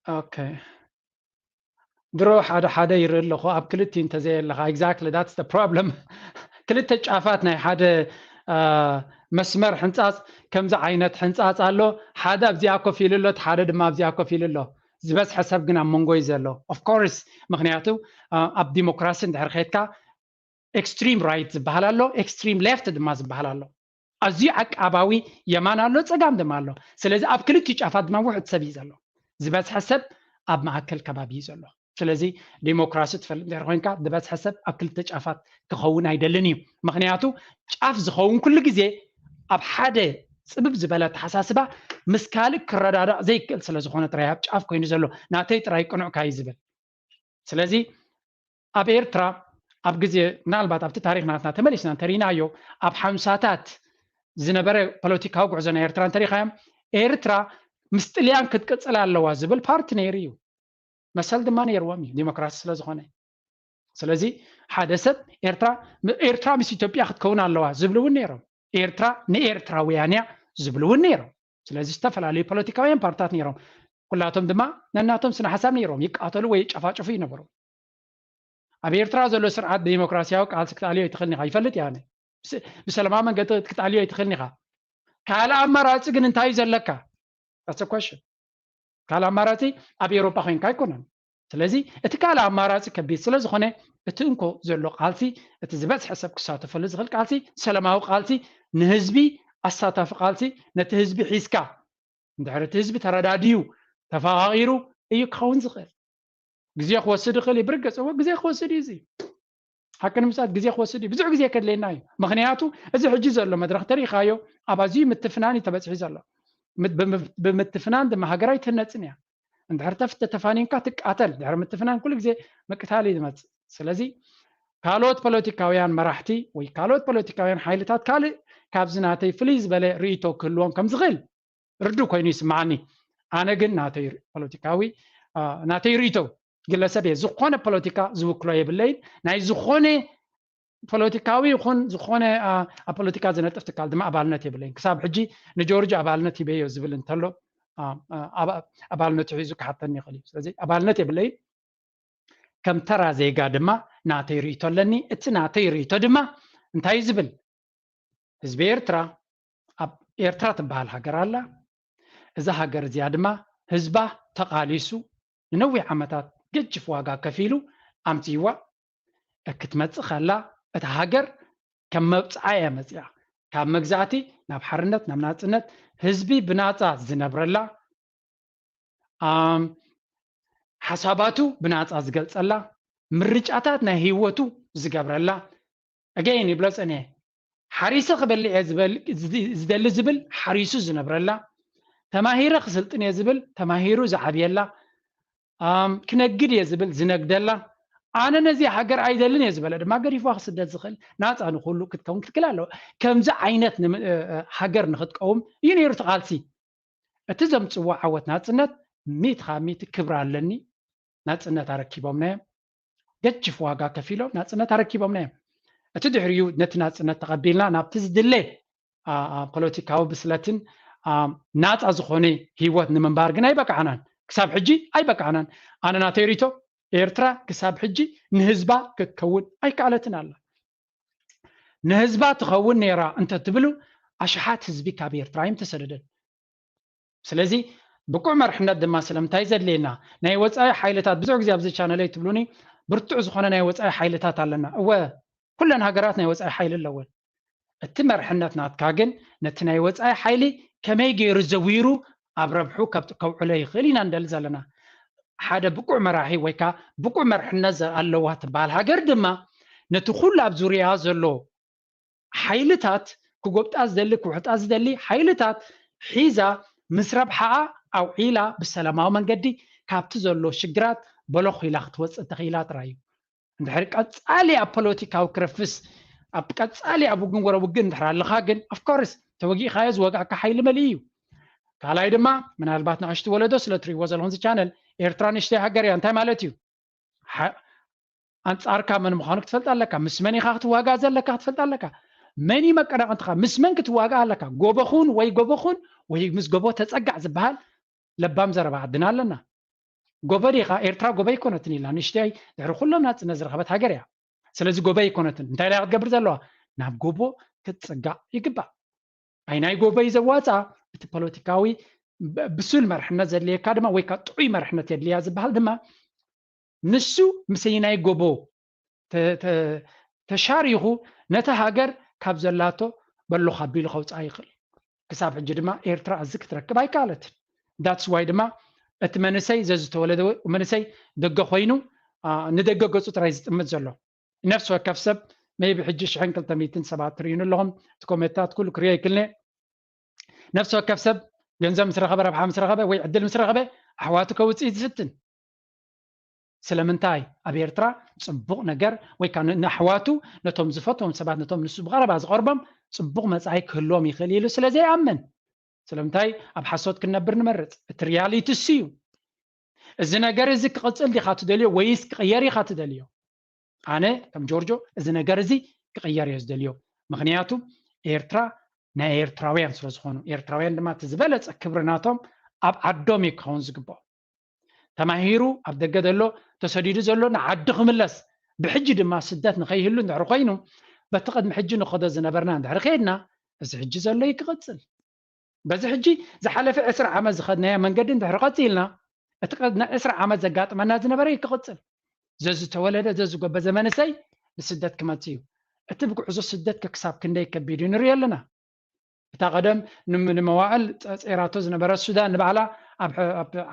ኦኬ ድሮ ሓደ ሓደ ይርኢ ኣለኹ ኣብ ክልቲ እንተዘየ ኣለኻ exactly that's the problem ክልተ ጫፋት ናይ ሓደ መስመር ሕንፃፅ ከምዚ ዓይነት ሕንፃፅ ኣሎ። ሓደ ኣብዚኣ ኮፍ ኢሉ ኣሎ፣ ሓደ ድማ ኣብዚኣ ኮፍ ኢሉ ኣሎ። ዝበዝሐ ሰብ ግን ኣብ መንጎ እዩ ዘሎ። Of course፣ ምክንያቱ ኣብ ዲሞክራሲ እንድሕር ከድካ extreme right ዝበሃል ኣሎ፣ extreme left ድማ ዝበሃል ኣሎ። ኣዝዩ ዓቃባዊ የማን ኣሎ፣ ፀጋም ድማ ኣሎ። ስለዚ ኣብ ክልቲኡ ጫፋት ድማ ውሑድ ሰብ እዩ ዘሎ። ዝበዝሐ ሰብ ኣብ ማእከል ከባቢ እዩ ዘሎ። ስለዚ ዲሞክራሲ ትፈልጥ እንድሕር ኮይንካ ዝበዝሐ ሰብ ኣብ ክልተ ጫፋት ክኸውን ኣይደልን እዩ። ምክንያቱ ጫፍ ዝኸውን ኩሉ ግዜ ኣብ ሓደ ፅብብ ዝበለ ኣተሓሳስባ ምስ ካልእ ክረዳዳእ ዘይክእል ስለ ዝኾነ ጥራይ ኣብ ጫፍ ኮይኑ ዘሎ ናተይ ጥራይ ቅኑዕ ካዩ ዝብል። ስለዚ ኣብ ኤርትራ ኣብ ግዜ ምናልባት ኣብቲ ታሪኽ ናትና ተመሊስና እንተሪናዮ ኣብ ሓምሳታት ዝነበረ ፖለቲካዊ ጉዕዞ ናይ ኤርትራ እንተሪኻዮም ኤርትራ ምስ ጥልያን ክትቅፅል ኣለዋ ዝብል ፓርቲ ነይሩ እዩ። መሰል ድማ ነይርዎም እዩ ዲሞክራሲ ስለ ዝኾነ። ስለዚ ሓደ ሰብ ኤርትራ ኤርትራ ምስ ኢትዮጵያ ክትከውን ኣለዋ ዝብሉ እውን ነይሮም። ኤርትራ ንኤርትራውያን እያ ዝብሉ እውን ነይሮም። ስለዚ ዝተፈላለዩ ፖለቲካውያን ፓርትታት ነይሮም። ኩላቶም ድማ ነናቶም ስነ ሓሳብ ነይሮም። ይቃተሉ ወይ ይጨፋጨፉ ይነበሩ። ኣብ ኤርትራ ዘሎ ስርዓት ብዲሞክራሲያዊ ቃልሲ ክትኣልዮ ኣይትኽእልን ኢኻ። ይፈልጥ እየ ኣነ። ብሰ- ብሰላማዊ መንገዲ ክትኣልዮ ኣይትኽእልን ኢኻ። ካልእ ኣማራፂ ግን እንታይ እዩ ዘለካ? That's a question። ካልእ ኣማራፂ ኣብ ኤውሮጳ ኮይንካ ኣይኮነን። ስለዚ እቲ ካልእ ኣማራፂ ከቢድ ስለ ዝኾነ እቲ እንኮ ዘሎ ቃልሲ እቲ ዝበዝሐ ሰብ ክሳተፈሉ ዝኽእል ቃልሲ ሰላማዊ ቃልሲ ንህዝቢ ኣሳታፊ ቃልሲ ነቲ ህዝቢ ሒዝካ እንድሕር እቲ ህዝቢ ተረዳድዩ ተፈቓቒሩ እዩ ክኸውን ዝኽእል። ግዜ ክወስድ ይኽእል እዩ። ብርግፅ እወ ግዜ ክወስድ እዩ። እዚ ሓቂ ንምስኣት ግዜ ክወስድ እዩ። ብዙሕ ግዜ ከድለየና እዩ። ምክንያቱ እዚ ሕጂ ዘሎ መድረኽ ተሪኻዮ ኣብ ኣዝዩ ምትፍናን እዩ ተበፂሑ ዘሎ። ምት- ብምፍ- ብምትፍናን ድማ ሃገር ኣይትህነፅን እያ። እንድሕር ተፍ- ተተፋኒንካ ትቃተል። ድሕሪ ምትፍናን ኩሉ ግዜ ምቅታል እዩ ዝመፅእ። ስለዚ ካልኦት ፖለቲካውያን መራሕቲ ወይ ካልኦት ፖለቲካውያን ሓይልታት ካልእ ካብዚ ናተይ ፍልይ ዝበለ ርእይቶ ክህልዎም ከም ዝኽእል ርዱእ ኮይኑ ይስምዓኒ። ኣነ ግን ናተይ ፖለቲካዊ ናተይ ርእይቶ ግለሰብ እየ። ዝኾነ ፖለቲካ ዝውክሎ የብለይን። ናይ ዝኾነ ፖለቲካዊ ይኹን ዝኾነ ኣብ ፖለቲካ ዝነጥፍ ትካል ድማ ኣባልነት የብለይን። ክሳብ ሕጂ ንጆርጅ ኣባልነት ሂበዮ ዝብል እንተሎ ኣባልነቱ ሒዙ ክሓተኒ ይኽእል እዩ። ስለዚ ኣባልነት የብለይን። ከም ተራ ዜጋ ድማ ናተይ ርእይቶ ኣለኒ። እቲ ናተይ ርእይቶ ድማ እንታይ እዩ ዝብል? ህዝቢ ኤርትራ ኣብ ኤርትራ ትበሃል ሃገር ኣላ። እዛ ሃገር እዚኣ ድማ ህዝባ ተቓሊሱ ንነዊሕ ዓመታት ገጅፍ ዋጋ ከፊሉ ኣምጺዋ። ክትመጽእ ከላ እታ ሃገር ከም መብጽዓ እያ መጺኣ። ካብ መግዛእቲ ናብ ሓርነት ናብ ናጽነት ህዝቢ ብናጻ ዝነብረላ ሓሳባቱ ብናፃ ዝገልፀላ፣ ምርጫታት ናይ ህይወቱ ዝገብረላ። ኣገይን ይብሎ ፀኒሐ። ሓሪሰ ክበልዕ እየ ዝደሊ ዝብል ሓሪሱ ዝነብረላ፣ ተማሂረ ክስልጥን እየ ዝብል ተማሂሩ ዝዓብየላ፣ ክነግድ እየ ዝብል ዝነግደላ፣ ኣነ ነዚ ሃገር ኣይደልን እየ ዝበለ ድማ ገዲፍዋ ክስደድ ዝኽእል ናፃ ንኩሉ ክትከውን ክትክል ኣለዎ። ከምዚ ዓይነት ሃገር ንክትቀውም እዩ ነይሩ እቲ ቃልሲ። እቲ ዘምፅዎ ዓወት ናፅነት ሚእቲ ካብ ሚእቲ ክብሪ ኣለኒ። ናፅነት ኣረኪቦምና እዮም። ገጅፍ ዋጋ ከፊሎም ናፅነት ኣረኪቦምና እዮም። እቲ ድሕሪኡ ነቲ ናፅነት ተቐቢልና ናብቲ ዝድለ ፖለቲካዊ ብስለትን ናፃ ዝኾነ ህይወት ንምንባር ግን ኣይበቃዕናን። ክሳብ ሕጂ ኣይበቃዕናን። ኣነ ናተይ ሪቶ ኤርትራ ክሳብ ሕጂ ንህዝባ ክትከውን ኣይከኣለትን ኣላ። ንህዝባ ትኸውን ነይራ እንተትብሉ ኣሽሓት ህዝቢ ካብ ኤርትራ እዮም ተሰደደን። ስለዚ ብቁዕ መርሕነት ድማ ስለምንታይ ዘድልየና ናይ ወፃኢ ሓይልታት ብዙሕ ግዜ ኣብዚ ቻነለይ ትብሉኒ ብርቱዕ ዝኾነ ናይ ወፃኢ ሓይልታት ኣለና። እወ ኩለን ሃገራት ናይ ወፃኢ ሓይሊ ኣለወን። እቲ መርሕነት ናትካ ግን ነቲ ናይ ወፃኢ ሓይሊ ከመይ ገይሩ ዘዊሩ ኣብ ረብሑ ከውዕሎ ይኽእል ኢና ንደሊ ዘለና። ሓደ ብቁዕ መራሒ ወይ ከዓ ብቁዕ መርሕነት ኣለዋ ትበሃል ሃገር ድማ ነቲ ኩሉ ኣብ ዙርያ ዘሎ ሓይልታት ክጎብጣ ዝደሊ ክውሕጣ ዝደሊ ሓይልታት ሒዛ ምስ ረብሓኣ ኣውዒላ ብሰላማዊ መንገዲ ካብቲ ዘሎ ሽግራት በለኽ ኢላ ክትወፅእ ተኽኢላ ጥራይ እዩ። እንድሕር ቀፃሊ ኣብ ፖለቲካዊ ክረፍስ ኣብ ቀፃሊ ኣብ ውግን ወረ ውግን እንድሕር ኣለኻ ግን ኦፍኮርስ ተወጊእኻዮ ዝወጋእካ ሓይሊ መሊእ እዩ። ካልኣይ ድማ ምናልባት ንኣሽቱ ወለዶ ስለ ትሪእዎ ዘለኹም ዚ ቻነል ኤርትራ ንእሽተይ ሃገር እያ እንታይ ማለት እዩ? ኣንፃርካ መን ምዃኑ ክትፈልጥ ኣለካ። ምስ መን ኢኻ ክትዋጋእ ዘለካ ክትፈልጥ ኣለካ። መን እዩ መቀናቕንትኻ? ምስ መን ክትዋጋእ ኣለካ? ጎቦኹን ወይ ጎቦኹን ወይ ምስ ጎቦ ተፀጋዕ ዝበሃል ለባም ዘረባ ዓድና ኣለና። ጎቦ ዲኻ? ኤርትራ ጎቦ ኣይኮነትን ኢላ ንእሽተይ ድሕሪ ኩሎም ናፅነት ዝረኸበት ሃገር እያ። ስለዚ ጎቦ ኣይኮነትን። እንታይ ኢላ ክትገብር ዘለዋ? ናብ ጎቦ ክትፅጋዕ ይግባእ። ኣይናይ ጎቦ እዩ ዘዋፅኣ። እቲ ፖለቲካዊ ብ- ብሱል መርሕነት ዘድልየካ ድማ ወይ ከዓ ጥዑይ መርሕነት የድልያ ዝበሃል ድማ ንሱ ምስይናይ ጎቦ ተ- ተ- ተሻሪኹ ነቲ ሃገር ካብ ዘላቶ በሎ ካቢሉ ከውፅኣ ይኽእል። ክሳብ ሕጂ ድማ ኤርትራ እዚ ክትረክብ ኣይከኣለትን። That's why ድማ እቲ መንእሰይ ዘዝተወለደ መንእሰይ ደገ ኮይኑ ንደገ ገፁ ጥራይ ዝጥምት ዘሎ። ነፍሲ ወከፍ ሰብ maybe ሕጂ ሽሕን ክልተ ሚእትን ሰባት ትርእዩኒ ኣለኹም። እቲ ኮሜንታት ኩሉ ክሪኦ ይክልኒ። ነፍሲ ወከፍ ሰብ ገንዘብ ምስ ረኸበ፣ ረብሓ ምስ ረኸበ ወይ ዕድል ምስ ረኸበ ኣሕዋቱ ከውፅእ ዝፍትን። ስለምንታይ ኣብ ኤርትራ ፅቡቕ ነገር ወይ ከዓ ንኣሕዋቱ ነቶም ዝፈትዎም ሰባት ነቶም ንሱ ብቐረባ ዝቐርቦም ፅቡቕ መፃኢ ክህልዎም ይኽእል ኢሉ ስለ ዘይኣምን። ስለምንታይ ኣብ ሓሶት ክንነብር ንመርፅ? እቲ ሪያሊቲ እሱ እዩ። እዚ ነገር እዚ ክቕፅል ዲኻ ትደልዮ ወይስ ክቕየር ኢኻ ትደልዮ? ኣነ ከም ጆርጆ እዚ ነገር እዚ ክቕየር እየ ዝደልዮ። ምክንያቱ ኤርትራ ናይ ኤርትራውያን ስለ ዝኾኑ፣ ኤርትራውያን ድማ እቲ ዝበለፀ ክብሪ ናቶም ኣብ ዓዶም እዩ ክኸውን ዝግብኦ። ተማሂሩ ኣብ ደገ ዘሎ ተሰዲዱ ዘሎ ንዓዲ ክምለስ፣ ብሕጂ ድማ ስደት ንኸይህሉ እንድሕር ኮይኑ በቲ ቅድሚ ሕጂ ንኸዶ ዝነበርና እንድሕር ከይድና እዚ ሕጂ ዘሎ እዩ ክቕፅል። በዚ ሕጂ ዝሓለፈ ዕስራ ዓመት ዝኸድናዮ መንገዲ እንድሕር ቀፂልና እቲ ቅድሚ ዕስራ ዓመት ዘጋጥመና ዝነበረ እዩ ክቕፅል። ዘዝተወለደ ዘዝጎበዘ መንእሰይ ንስደት ክመፅእ እዩ። እቲ ብጉዕዞ ስደት ክሳብ ክንደይ ከቢድ እዩ ንሪኦ ኣለና። እታ ቀደም ንመዋዕል ፀይራቶ ዝነበረ ሱዳን ንባዕላ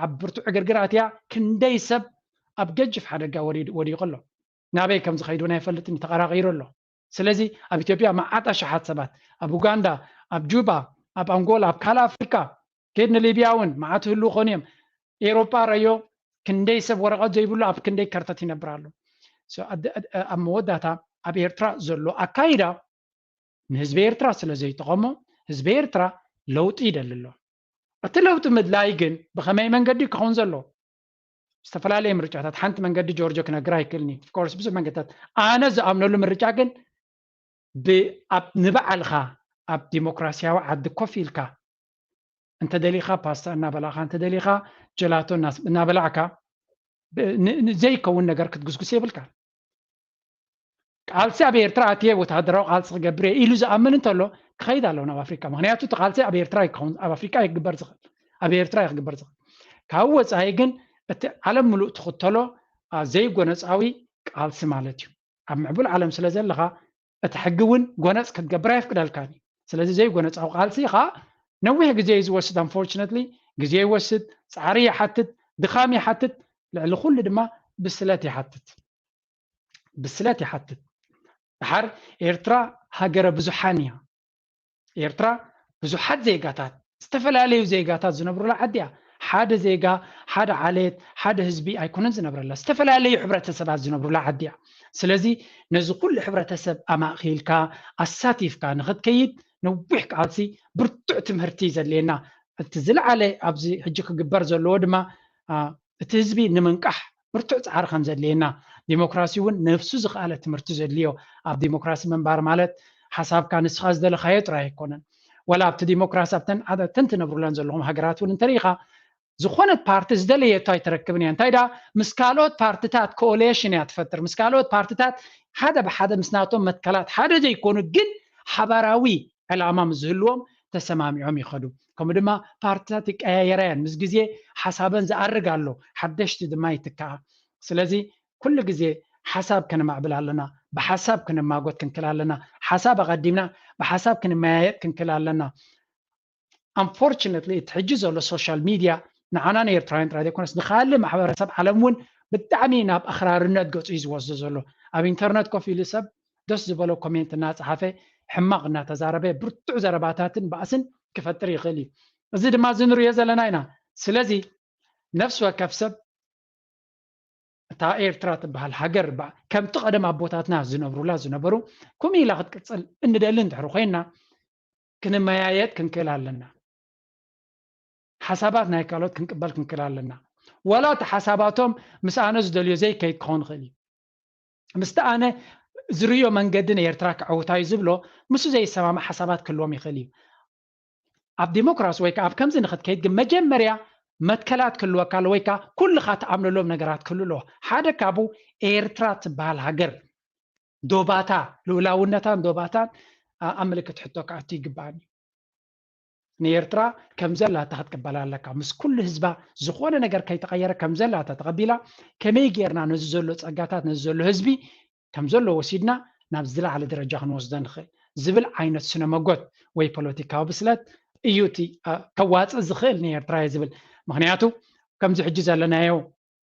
ኣብ ብርቱዕ ዕግርግር ኣትያ ክንደይ ሰብ ኣብ ገጅፍ ሓደጋ ወዲቁ ኣሎ። ናበይ ከም ዝኸይድ እውን ኣይፈልጥን ተቐራቒሩ ኣሎ። ስለዚ ኣብ ኢትዮጵያ መዓት ኣሽሓት ሰባት ኣብ ኡጋንዳ ኣብ ጁባ ኣብ ኣንጎላ ኣብ ካልእ ኣፍሪካ ከይድ ንሊብያ እውን መዓት ህሉ ኾኑ እዮም። ኤሮጳ ረዮ ክንደይ ሰብ ወረቐት ዘይብሉ ኣብ ክንደይ ከርተት ይነብር ኣሎ። ኣብ መወዳታ ኣብ ኤርትራ ዘሎ ኣካይዳ ንህዝቢ ኤርትራ ስለ ዘይጠቐሞ ህዝቢ ኤርትራ ለውጢ ይደሊ ኣሎ። እቲ ለውጢ ምድላይ ግን ብኸመይ መንገዲ ክኸውን ዘሎ? ዝተፈላለዩ ምርጫታት። ሓንቲ መንገዲ ጆርጆ ክነግር ኣይክእልኒ። ኦፍኮርስ ብዙሕ መንገድታት ኣነ ዝኣምነሉ ምርጫ ግን ንባዕልኻ ኣብ ዲሞክራሲያዊ ዓዲ ኮፍ ኢልካ እንተደሊኻ ፓስታ እናበላኻ እንተደሊኻ ጀላቶ እናበላዕካ ዘይከውን ነገር ክትጉስጉስ የብልካ። ቃልሲ ኣብ ኤርትራ ኣትየ ወተሃደራዊ ቃልሲ ክገብር እየ ኢሉ ዝኣምን እንተሎ ክኸይድ ኣለዎ ናብ ኣፍሪካ። ምክንያቱ እቲ ቃልሲ ኣብ ኤርትራ ይከውን ኣብ ኣፍሪካ ይግበር ዝኽእል ኣብ ኤርትራ ይክግበር ዝኽእል። ካብ ወፃኢ ግን እቲ ዓለም ምሉእ ትኽተሎ ዘይጎነፃዊ ቃልሲ ማለት እዩ። ኣብ ምዕቡል ዓለም ስለ ዘለኻ እቲ ሕጊ እውን ጎነፅ ክትገብር ኣየፍቅደልካን እዩ። ስለዚ ዘይጎነፃዊ ቃልሲ ከዓ ነዊሕ ግዜ እዩ ዝወስድ። Unfortunately ግዜ ይወስድ፣ ፃዕሪ ይሓትት፣ ድኻም ይሓትት፣ ልዕሊ ኩሉ ድማ ብስለት ይሓትት። ብስለት ይሓትት። ድሓር ኤርትራ ሃገረ ብዙሓን እያ። ኤርትራ ብዙሓት ዜጋታት ዝተፈላለዩ ዜጋታት ዝነብሩላ ዓዲ እያ። ሓደ ዜጋ ሓደ ዓሌት ሓደ ህዝቢ ኣይኮነን ዝነብረላ፣ ዝተፈላለዩ ሕብረተሰባት ዝነብሩላ ዓዲ እያ። ስለዚ ነዚ ኩሉ ሕብረተሰብ ኣማእኺልካ ኣሳቲፍካ ንኽትከይድ ነዊሕ ቃልሲ ብርቱዕ ትምህርቲ ዘድልየና። እቲ ዝለዓለ ኣብዚ ሕጂ ክግበር ዘለዎ ድማ እቲ ህዝቢ ንምንቃሕ ብርቱዕ ፃዕሪ ከም ዘድልየና፣ ዲሞክራሲ እውን ነብሱ ዝኸኣለ ትምህርቲ ዘድልዮ። ኣብ ዲሞክራሲ ምንባር ማለት ሓሳብካ ንስኻ ዝደለኻዮ ጥራይ ኣይኮነን። ወላ ኣብቲ ዲሞክራሲ ኣብተን ትነብሩለን ዘለኹም ሃገራት እውን እንተሪኢኻ ዝኾነት ፓርቲ ዝደለየቶ ኣይትረክብን እያ። እንታይ ደኣ ምስ ካልኦት ፓርትታት ኮኦሌሽን እያ ትፈጥር። ምስ ካልኦት ፓርትታት ሓደ ብሓደ ምስ ናቶም መትከላት ሓደ ዘይኮኑ ግን ሓባራዊ ዕላማ ምስ ዝህልዎም ተሰማሚዖም ይኸዱ። ከምኡ ድማ ፓርትታት ይቀያየራ እየን። ምስ ግዜ ሓሳበን ዝኣርግ ኣሎ፣ ሓደሽቲ ድማ ይትከኣ። ስለዚ ኩሉ ግዜ ሓሳብ ከነማዕብል ኣለና፣ ብሓሳብ ክንማጎት ክንክል ኣለና፣ ሓሳብ ኣቐዲምና ብሓሳብ ክንመያየጥ ክንክል ኣለና። Unfortunately እቲ ሕጂ ዘሎ ሶሻል ሚድያ ንዓና ንኤርትራውያን ጥራይ ዘይኮነስ ንካልእ ማሕበረሰብ ዓለም እውን ብጣዕሚ ናብ ኣኽራርነት ገፁ እዩ ዝወስዶ ዘሎ። ኣብ ኢንተርነት ኮፍ ኢሉ ሰብ ደስ ዝበሎ ኮሜንት እናፀሓፈ ሕማቕ እናተዛረበ ብርቱዕ ዘረባታትን ባእስን ክፈጥር ይኽእል እዩ። እዚ ድማ እዚ ንሪኦ ዘለና ኢና። ስለዚ ነፍሲ ወከፍ ሰብ እታ ኤርትራ ትበሃል ሃገር ከምቲ ቀደም ኣቦታትና ዝነብሩላ ዝነበሩ ከምኡ ኢላ ክትቅፅል እንደሊ እንድሕር ኮይና ክንመያየጥ ክንክእል ኣለና። ሓሳባት ናይ ካልኦት ክንቅበል ክንክእል ኣለና። ዋላ እቲ ሓሳባቶም ምስ ኣነ ዝደልዮ ዘይከይድ ክኸውን ይኽእል እዩ። ምስቲ ኣነ ዝርእዮ መንገዲ ንኤርትራ ክዕውታ እዩ ዝብሎ ምስኡ ዘይሰማማዕ ሓሳባት ክህልዎም ይኽእል እዩ። ኣብ ዲሞክራሲ ወይ ከዓ ኣብ ከምዚ ንክትከይድ ግን መጀመርያ መትከላት ክህልወካ ኣሎ ወይ ከዓ ኩልኻ ትኣምነሎም ነገራት ክህሉ ኣለዎ። ሓደ ካብኡ ኤርትራ ትበሃል ሃገር ዶባታ ልኡላውነታን ዶባታን ኣብ ምልክት ሕቶ ክኣቱ ይግባኣኒ። ንኤርትራ ከም ዘላታ ክትቅበላ ኣለካ። ምስ ኩሉ ህዝባ ዝኾነ ነገር ከይተቐየረ ከም ዘላታ ተቐቢላ፣ ከመይ ጌርና ነዚ ዘሎ ጸጋታት፣ ነዚ ዘሎ ህዝቢ ከም ዘሎ ወሲድና ናብ ዝለዓለ ደረጃ ክንወስዶ ንኽእል ዝብል ዓይነት ስነ መጎት ወይ ፖለቲካዊ ብስለት እዩ እቲ፣ አ፣ ከዋጽእ ዝኽእል ንኤርትራ እየ ዝብል። ምኽንያቱ ከምዚ ሕጂ ዘለናዮ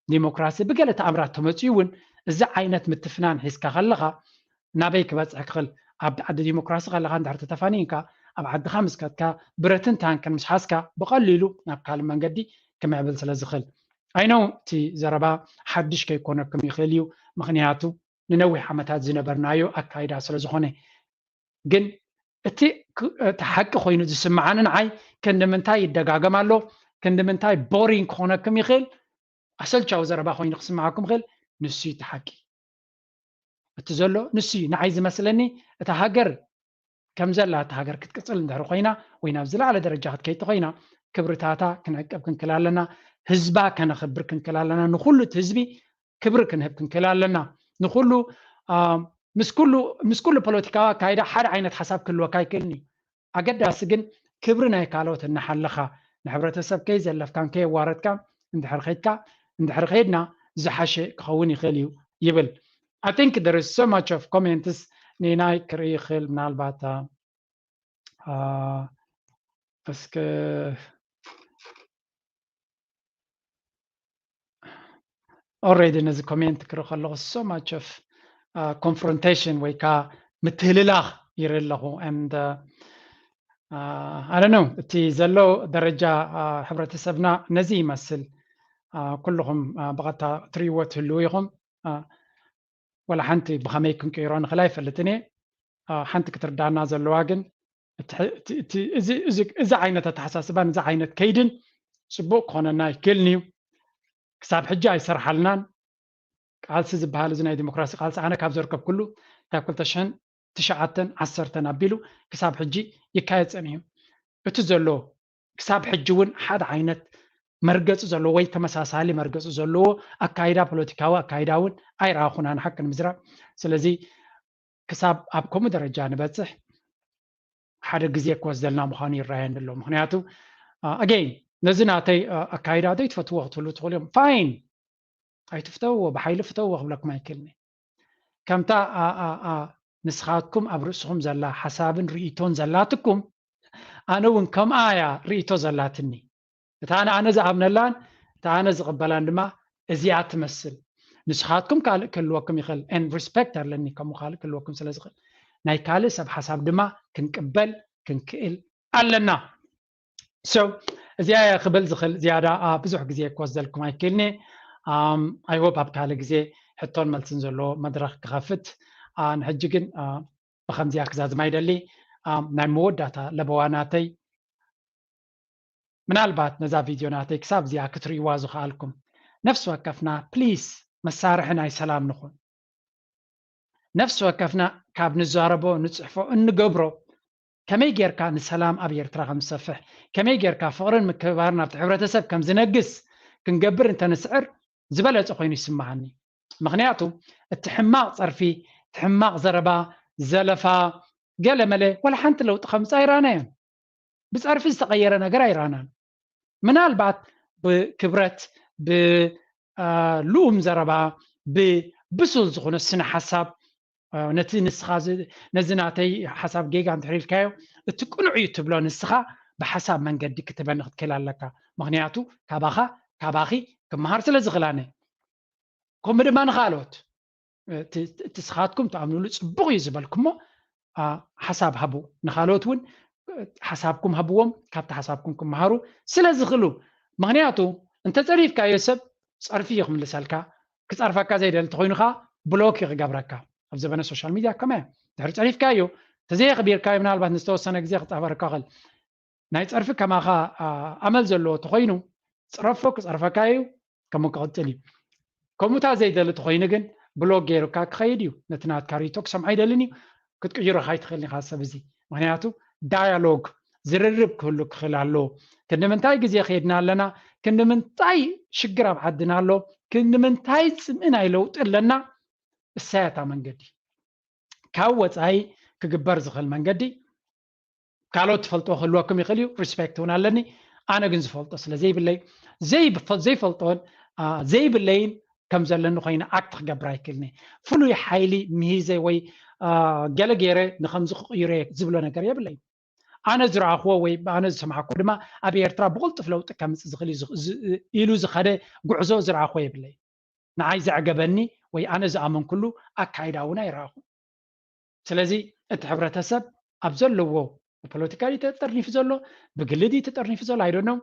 ዲሞክራሲ ብገለ ተኣምራት ተመጺኡ እውን፣ እዚ ዓይነት ምትፍናን ሒዝካ ከለኻ ናበይ ክበጽሕ ክኽእል? ኣብ ዓዲ ዲሞክራሲ ከለኻ እንድሕር ተተፋኒንካ፣ ኣብ ዓድኻ ምስ ከድካ ብረትን ታንክን ምስ ሓዝካ ብቐሊሉ ናብ ካልእ መንገዲ ክምዕብል ስለ ዝኽእል። I know እቲ ዘረባ ሓድሽ ከይኮነኩም ይኽእል እዩ፣ ምኽንያቱ ንነዊሕ ዓመታት ዝነበርናዮ ኣካይዳ ስለ ዝኾነ። ግን እቲ ክ-፣ እቲ ሓቂ ኮይኑ ዝስምዓኒ ንዓይ፣ ክንዲ ምንታይ ይደጋገም ኣሎ፣ ክንዲ ምንታይ ቦሪንግ ክኾነኩም ይኽእል፣ ኣሰልቻዊ ዘረባ ኮይኑ ክስምዓኩም ይኽእል፣ ንሱ እዩ እቲ ሓቂ። እቲ ዘሎ ንሱ እዩ። ንዓይ ዝመስለኒ፣ እታ ሃገር ከም ዘላ፣ እታ ሃገር ክትቅጽል እንድሕር ኮይና፣ ወይ ናብ ዝለዓለ ደረጃ ክትከይድ ኮይና፣ ክብርታታ ክንዕቅብ ክንክእል ኣለና፣ ህዝባ ከነኽብር ክንክእል ኣለና፣ ንኹሉ እቲ ህዝቢ ክብሪ ክንህብ ክንክእል ኣለና። ንኹሉ፣ አ፣ ምስ ኩሉ፣ ምስ ኩሉ ፖለቲካዊ ኣካይዳ ሓደ ዓይነት ሓሳብ ክህልወካ ኣይክእልን እዩ። ኣገዳሲ ግን ክብሪ ናይ ካልኦት እናሓለኻ፣ ንሕብረተሰብ ከይዘለፍካን ከየዋረድካን እንድሕር ኸይድካ፣ እንድሕር ኸይድና ዝሓሸ ክኸውን ይኽእል እዩ ይብል። I think there is so much of comments ንናይ ክርኢ ይኽእል፣ ምናልባት፣ አ፣ አ፣ እስከ already ነዚ ኮሜንት ክርኢ ከለኹ so much of, አ፣ confrontation ወይ ከዓ ምትህልላኽ ይርኢ ኣለኹ። And, አ፣ አ፣ I don't know፣ እቲ ዘሎ ደረጃ፣ አ፣ ሕብረተሰብና ነዚ ይመስል። አ፣ ኩልኹም፣ አ፣ ብቐጥታ ትርእይዎ ትህልዉ ኢኹም። አ፣ ወላ ሓንቲ ብኸመይ ክንቅይሮ ንኽእል ኣይፈልጥን እየ። አ፣ ሓንቲ ክትርዳና ዘለዋ ግን፣ እቲ ሕ-፣ እቲ፣ እቲ፣ እዚ፣ እዚ፣ እዚ ዓይነት ኣተሓሳስባን እዚ ዓይነት ከይድን ጽቡቕ ክኾነና ኣይክእልን እዩ። ክሳብ ሕጂ ኣይሰርሓልናን። ቃልሲ ዝበሃል እዚ ናይ ዲሞክራሲ ቃልሲ ኣነ ካብ ዘርከብኩሉ ካብ ክልተ ሽሕን ትሽዓተን ዓሰርተን ኣቢሉ ክሳብ ሕጂ ይካየድ ጸኒሑ። እቲ ዘሎ ክሳብ ሕጂ እውን ሓደ ዓይነት መርገጺ ዘለዎ ወይ ተመሳሳሊ መርገጺ ዘለዎ ኣካይዳ፣ ፖለቲካዊ ኣካይዳ እውን ኣይረኣኹን ኣነ ሓቂ ንምዝራብ። ስለዚ ክሳብ ኣብ ከምኡ ደረጃ ንበጽሕ ሓደ ግዜ ክወስደልና ምዃኑ ይረኣየኒ ኣሎ። ምኽንያቱ፣ አ፣ ኣገይን ነዚ ናተይ፣ አ፣ ኣካይዳ ዘይትፈትዎ ክትህሉ ትኽእሉ እዮም። ፋይን፣ ኣይትፍተውዎ፣ ብሓይሊ ፍተውዎ ክብለኩም ኣይክእልን እየ። ከምታ፣ አ፣ አ፣ አ፣ ንስኻትኩም ኣብ ርእስኹም ዘላ ሓሳብን ርእይቶን ዘላትኩም፣ ኣነ እውን ከምኣ እያ ርእይቶ ዘላትኒ። እታ ኣነ፣ ኣነ ዝኣምነላን እታ ኣነ ዝቕበላን ድማ እዚኣ ትመስል። ንስኻትኩም ካልእ ክህልወኩም ይኽእል፣ and respect ኣለኒ ከምኡ ካልእ ክህልወኩም ስለ ዝኽእል። ናይ ካልእ ሰብ ሓሳብ ድማ ክንቅበል ክንክእል ኣለና። So እዚኣ እየ ክብል ዝኽእል፣ ዝያዳ፣ አ፣ ብዙሕ ግዜ ክወስደልኩም ኣይክእልኒ። ኣም፣ I hope ኣብ ካልእ ግዜ ሕቶን መልስን ዘለዎ መድረኽ ክኸፍት። አ፣ ንሕጂ ግን፣ አ፣ ብኸምዚኣ ክዛዝም ኣይደሊ። ኣም፣ ናይ መወዳእታ ለበዋ ናተይ፣ ምናልባት ነዛ ቪድዮ ናተይ ክሳብ እዚኣ ክትርእይዋ ዝኸኣልኩም፣ ነፍሲ ወከፍና ፕሊስ መሳርሒ ናይ ሰላም ንኹን። ነፍሲ ወከፍና ካብ ንዛረቦ፣ ንጽሕፎ፣ እንገብሮ ከመይ ጌርካ ንሰላም ኣብ ኤርትራ ከም ዝሰፍሕ፣ ከመይ ጌርካ ፍቕርን ምክብባርን ኣብቲ ሕብረተሰብ ከም ዝነግስ ክንገብር እንተንስዕር ዝበለጸ ኮይኑ ይስምዓኒ። ምኽንያቱ እቲ ሕማቕ ጸርፊ፣ እቲ ሕማቕ ዘረባ፣ ዘለፋ፣ ገለመለ ወላ ሓንቲ ለውጢ ከምጽእ ኣይረኣናዮን። ብጸርፊ ዝተቐየረ ነገር ኣይረኣናን። ምናልባት ብክብረት፣ ብ፣ አ፣ ልኡም ዘረባ፣ ብብሱል ዝኾነ ስነ ሓሳብ፣ አ፣ ነቲ ንስኻ ዝ-፣ ነዚ ናተይ ሓሳብ ጌጋ እንድሕር ኢልካዮ፣ እቲ ቅኑዕ እዩ ትብሎ ንስኻ ብሓሳብ መንገዲ ክትበኒ ክትክእል ኣለካ። ምኽንያቱ ካባኻ፣ ካባኺ ክመሃር ስለ ዝኽእል ኣነ። ከምኡ ድማ ንኻልኦት፣ እቲ፣ እቲ ስኻትኩም ትኣምኑሉ ጽቡቕ እዩ ዝበልኩሞ፣ አ፣ ሓሳብ ሃቡ። ንኻልኦት እውን ሓሳብኩም ሃብዎም፣ ካብቲ ሓሳብኩም ክመሃሩ ስለ ዝኽእሉ። ምኽንያቱ እንተጸሪፍካዮ ሰብ ጸርፊ እዩ ክምልሰልካ፣ ክጸርፈካ ዘይደሊ እንተኾይኑ ኸኣ ብሎክ እዩ ክገብረካ። ኣብ ዘበነ ሶሻል ሚድያ ከመይ ድሕሪ ጸሪፍካዮ፣ ተዘየኽቢርካዮ ምናልባት ንዝተወሰነ ግዜ ክጸርፈካ ይኽእል። ናይ ጸርፊ ከማኻ፣ አ፣ ኣመል ዘለዎ ተኾይኑ፣ ጽረፎ ክጸርፈካ እዩ፣ ከምኡ ክቕጽል እዩ። ከምኡታ ዘይደሊ ተኾይኑ ግን ብሎክ ገይሩካ ክኸይድ እዩ። ነቲ ናትካ ርእይቶ ክሰምዖ ኣይደልን እዩ። ክትቅይሮ ከኣ ኣይትኽእልን ኢኻ ሰብ እዚ። ምኽንያቱ ዳያሎግ፣ ዝርርብ ክህሉ ክኽእል ኣለዎ። ክንዲ ምንታይ ግዜ ከይድና ኣለና፣ ክንዲ ምንታይ ሽግር ኣብ ዓድና ኣሎ፣ ክንዲ ምንታይ ጽምኢ ናይ ለውጢ ኣለና፣ እሳይ እታ መንገዲ። ካብ ወጻኢ ክግበር ዝኽእል መንገዲ ካልኦት ትፈልጥዎ ክህልወኩም ይኽእል እዩ፣ ሪስፔክት እውን ኣለኒ። ኣነ ግን ዝፈልጦ ስለ ዘይብለይ ዘይፈልጦን ዘይብለይን ከም ዘለኒ ኮይነ ኣክት ክገብር ኣይክእልኒ። ፍሉይ ሓይሊ ምሂዘ ወይ ገለ ገይረ ንከምዚ ክቕይሮ ዝብሎ ነገር የብለይ። ኣነ ዝረኣኽዎ ወይ ኣነ ዝሰማዕክዎ ድማ ኣብ ኤርትራ ብቕልጡፍ ለውጢ ከምፅእ ዝኽእል ኢሉ ዝኸደ ጉዕዞ ዝረኣኽዎ የብለይ። ንዓይ ዘዕገበኒ ወይ ኣነ ዝኣመንኩሉ ኣካይዳ እውን ኣይረኣኹ። ስለዚ እቲ ሕብረተሰብ ኣብ ዘለዎ ብፖለቲካ ድዩ ተጠርኒፉ ዘሎ፣ ብግሊ ድዩ ተጠርኒፉ ዘሎ ኣይደኖም።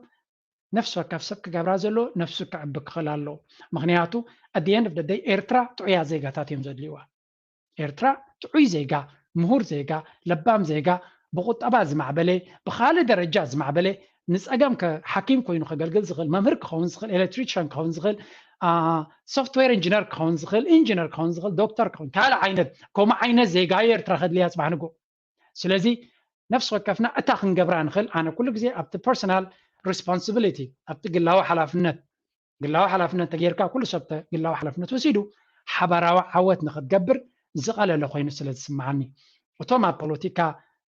ነፍሲ ወከፍ ሰብ ክገብራ ዘለዎ ነፍሱ ክዕቢ ክኽእል ኣለዎ። ምክንያቱ ኣት ኤንድ ኦፍ ደይ ኤርትራ ጥዑያ ዜጋታት እዮም ዘድልይዋ። ኤርትራ ጥዑይ ዜጋ፣ ምሁር ዜጋ፣ ለባም ዜጋ፣ ብቁጠባ ዝማዕበለ፣ ብካልእ ደረጃ ዝማዕበለ፣ ንፀገም ሓኪም ኮይኑ ከገልግል ዝኽእል፣ መምህር ክኸውን ዝኽእል፣ ኤሌክትሪሽን ክኸውን ዝኽእል፣ ሶፍትዌር ኢንጂነር ክኸውን ዝኽእል፣ ኢንጂነር ክኸውን ዝኽእል፣ ዶክተር ክኸውን ካልእ ዓይነት ከምኡ ዓይነት ዜጋ እዩ ኤርትራ ከድልያ ፅባሕ ንግሆ። ስለዚ ነፍሲ ወከፍና እታ ክንገብራ ንኽእል ኣነ ኩሉ ግዜ ኣብቲ ፐርሰናል ሪስፖንሲቢሊቲ ኣብቲ ግላዊ ሓላፍነት ግላዊ ሓላፍነት ተጌርካ ኩሉ ሰብ ግላዊ ሓላፍነት ወሲዱ ሓባራዊ ዓወት ንክትገብር ዝቐለለ ኮይኑ ስለ ዝስምዓኒ እቶም ኣብ ፖለቲካ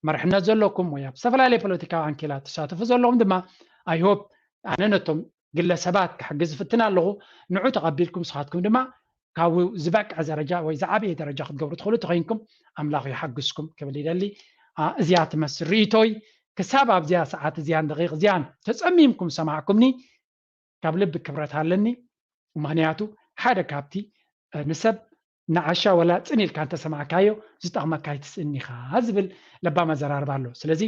መርሕነት ዘለኩም ወይ ኣብ ዝተፈላለየ ፖለቲካዊ ዓንኬላት ትሳተፉ ዘለኹም ድማ ኣይሆፕ ኣነ ነቶም ግለሰባት ክሕግዝ ዝፍትን ኣለኹ። ንዑ ተቐቢልኩም ስኻትኩም ድማ ካብ ዝበቅዐ ደረጃ ወይ ዝዓበየ ደረጃ ክትገብሩ ትኽእሉ ተኮይንኩም ኣምላኽ ይሓግዝኩም ክብል ይደሊ። እዚኣ ትመስል ርእቶይ ክሳብ ኣብዚኣ ሰዓት እዚያን ደቂቕ እዚያን ተጸሚምኩም ሰማዕኩምኒ ካብ ልቢ ክብረት ኣለኒ። ምክንያቱ ሓደ ካብቲ ንሰብ ንዓሻ ወላ ጽን ኢልካ እንተሰማዕካዮ ዝጠቕመካ ኣይትስእን ኢኻ ዝብል ለባም ኣዘራርባ ኣሎ። ስለዚ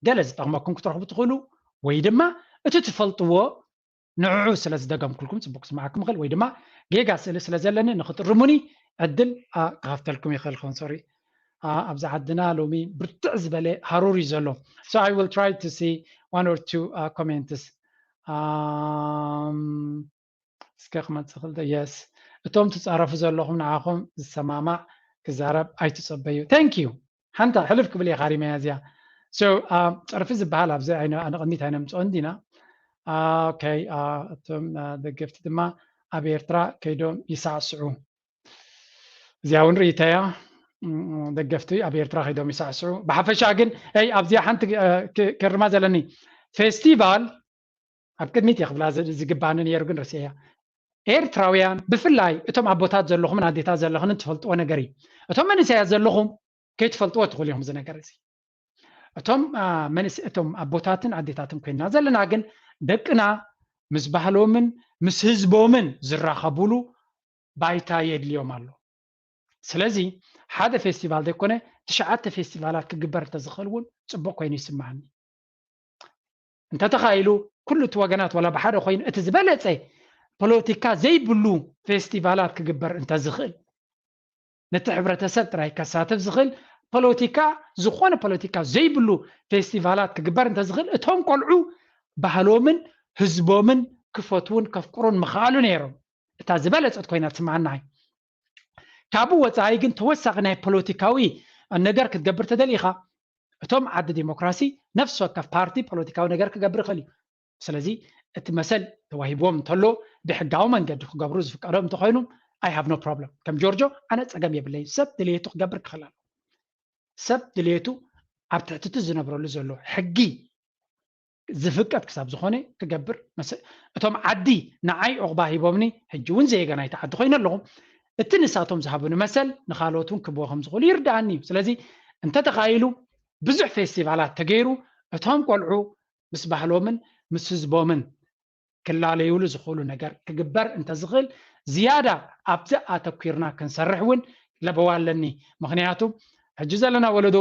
ገለ ዝጠቕመኩም ክትረኽቡ ትኽእሉ ወይ ድማ እቲ ትፈልጥዎ ንዕዑ ስለ ዝደገምኩልኩም ጽቡቅ ክስምዓኩም ይኽእል ወይ ድማ ጌጋ ስእሊ ስለ ዘለኒ ንክትርሙኒ ዕድል ክኸፍተልኩም ይኽእል ክኸውን ሶሪ። ኣብዚ ዓድና ሎሚ ብርትዕ ዝበለ ሃሩር እዩ ዘሎ። So I will try to see one or two comments. እስከ ክመጽእ ክእል የስ እቶም ትጻረፉ ዘለኹም ንዓኹም ዝሰማማዕ ክዛረብ ኣይትጸበዩ። Thank you ሓንታ ሕልፍ ክብል እየ ካሪመያ እዚኣ። So ጸርፊ ዝበሃል ኣብዚ ኣነ ቅድሚት ኣይነምጽኦን ዲና። ኦኬ እቶም ደገፍቲ ድማ ኣብ ኤርትራ ከይዶም ይሳዕስዑ። እዚኣ እውን ርእይተያ። ደገፍቲ ኣብ ኤርትራ ከይዶም ይሳዕስዑ። ብሓፈሻ ግን ይ ኣብዚኣ ሓንቲ ክርማ ዘለኒ ፌስቲቫል ኣብ ቅድሚት እየ ክብላ ዝግባኒ ነይሩ ግን ረስኤያ። ኤርትራውያን ብፍላይ እቶም ኣቦታት ዘለኹምን ኣዴታት ዘለኽንን ትፈልጥዎ ነገር እዩ። እቶም መንእሰያት ዘለኹም ከይትፈልጥዎ ትኽእሉ ኢኹም እዚ ነገር እዚ። እቶም መንእስ እቶም ኣቦታትን ኣዴታትን ኮይንና ዘለና ግን ደቅና ምስ ባህሎምን ምስ ህዝቦምን ዝራኸቡሉ ባይታ የድልዮም ኣሎ። ስለዚ ሓደ ፌስቲቫል ዘይኮነ ትሽዓተ ፌስቲቫላት ክግበር እንተዝኽእል እውን ፅቡቅ ኮይኑ ይስምዓኒ። እንተተኻኢሉ ኩሉ እቲ ወገናት ዋላ ብሓደ ኮይኑ እቲ ዝበለፀ ፖለቲካ ዘይብሉ ፌስቲቫላት ክግበር እንተዝኽእል ነቲ ሕብረተሰብ ጥራይ ከሳተፍ ዝኽእል ፖለቲካ ዝኾነ ፖለቲካ ዘይብሉ ፌስቲቫላት ክግበር እንተዝኽእል እቶም ቆልዑ ባህሎምን ህዝቦምን ክፈትውን ከፍቅሩን ምኽኣሉ ነይሮም። እታ ዝበለፀት ኮይና ትስምዓና። ካብኡ ወፃኢ ግን ተወሳኺ ናይ ፖለቲካዊ ነገር ክትገብር ተደሊኻ እቶም ዓዲ ዲሞክራሲ ነፍሲ ወከፍ ፓርቲ ፖለቲካዊ ነገር ክገብር ይኽእል እዩ። ስለዚ እቲ መሰል ተዋሂብዎም እንተሎ ብሕጋዊ መንገዲ ክገብሩ ዝፍቀዶም እንተኮይኑ I have no problem። ከም ጆርጆ ኣነ ፀገም የብለይ። ሰብ ድልየቱ ክገብር ክኽእል ኣሎ። ሰብ ድልየቱ ኣብ ትሕቲ እቲ ዝነብረሉ ዘሎ ሕጊ ዝፍቀድ ክሳብ ዝኾነ ክገብር እቶም ዓዲ ንዓይ ዑቕባ ሂቦምኒ ሕጂ እውን ዘየገናይቲ ዓዲ ኮይነ ኣለኹ። እቲ ንሳቶም ዝሃቡኒ መሰል ንካልኦት እውን ክብዎ ከም ዝኽእሉ ይርድኣኒ እዩ። ስለዚ እንተተኻኢሉ ብዙሕ ፌስቲቫላት ተገይሩ እቶም ቆልዑ ምስ ባህሎምን ምስ ህዝቦምን ክላለዩሉ ዝኽእሉ ነገር ክግበር እንተዝኽእል ዝያዳ ኣብዚ ኣተኲርና ክንሰርሕ እውን ለበዋ ኣለኒ። ምክንያቱ ሕጂ ዘለና ወለዶ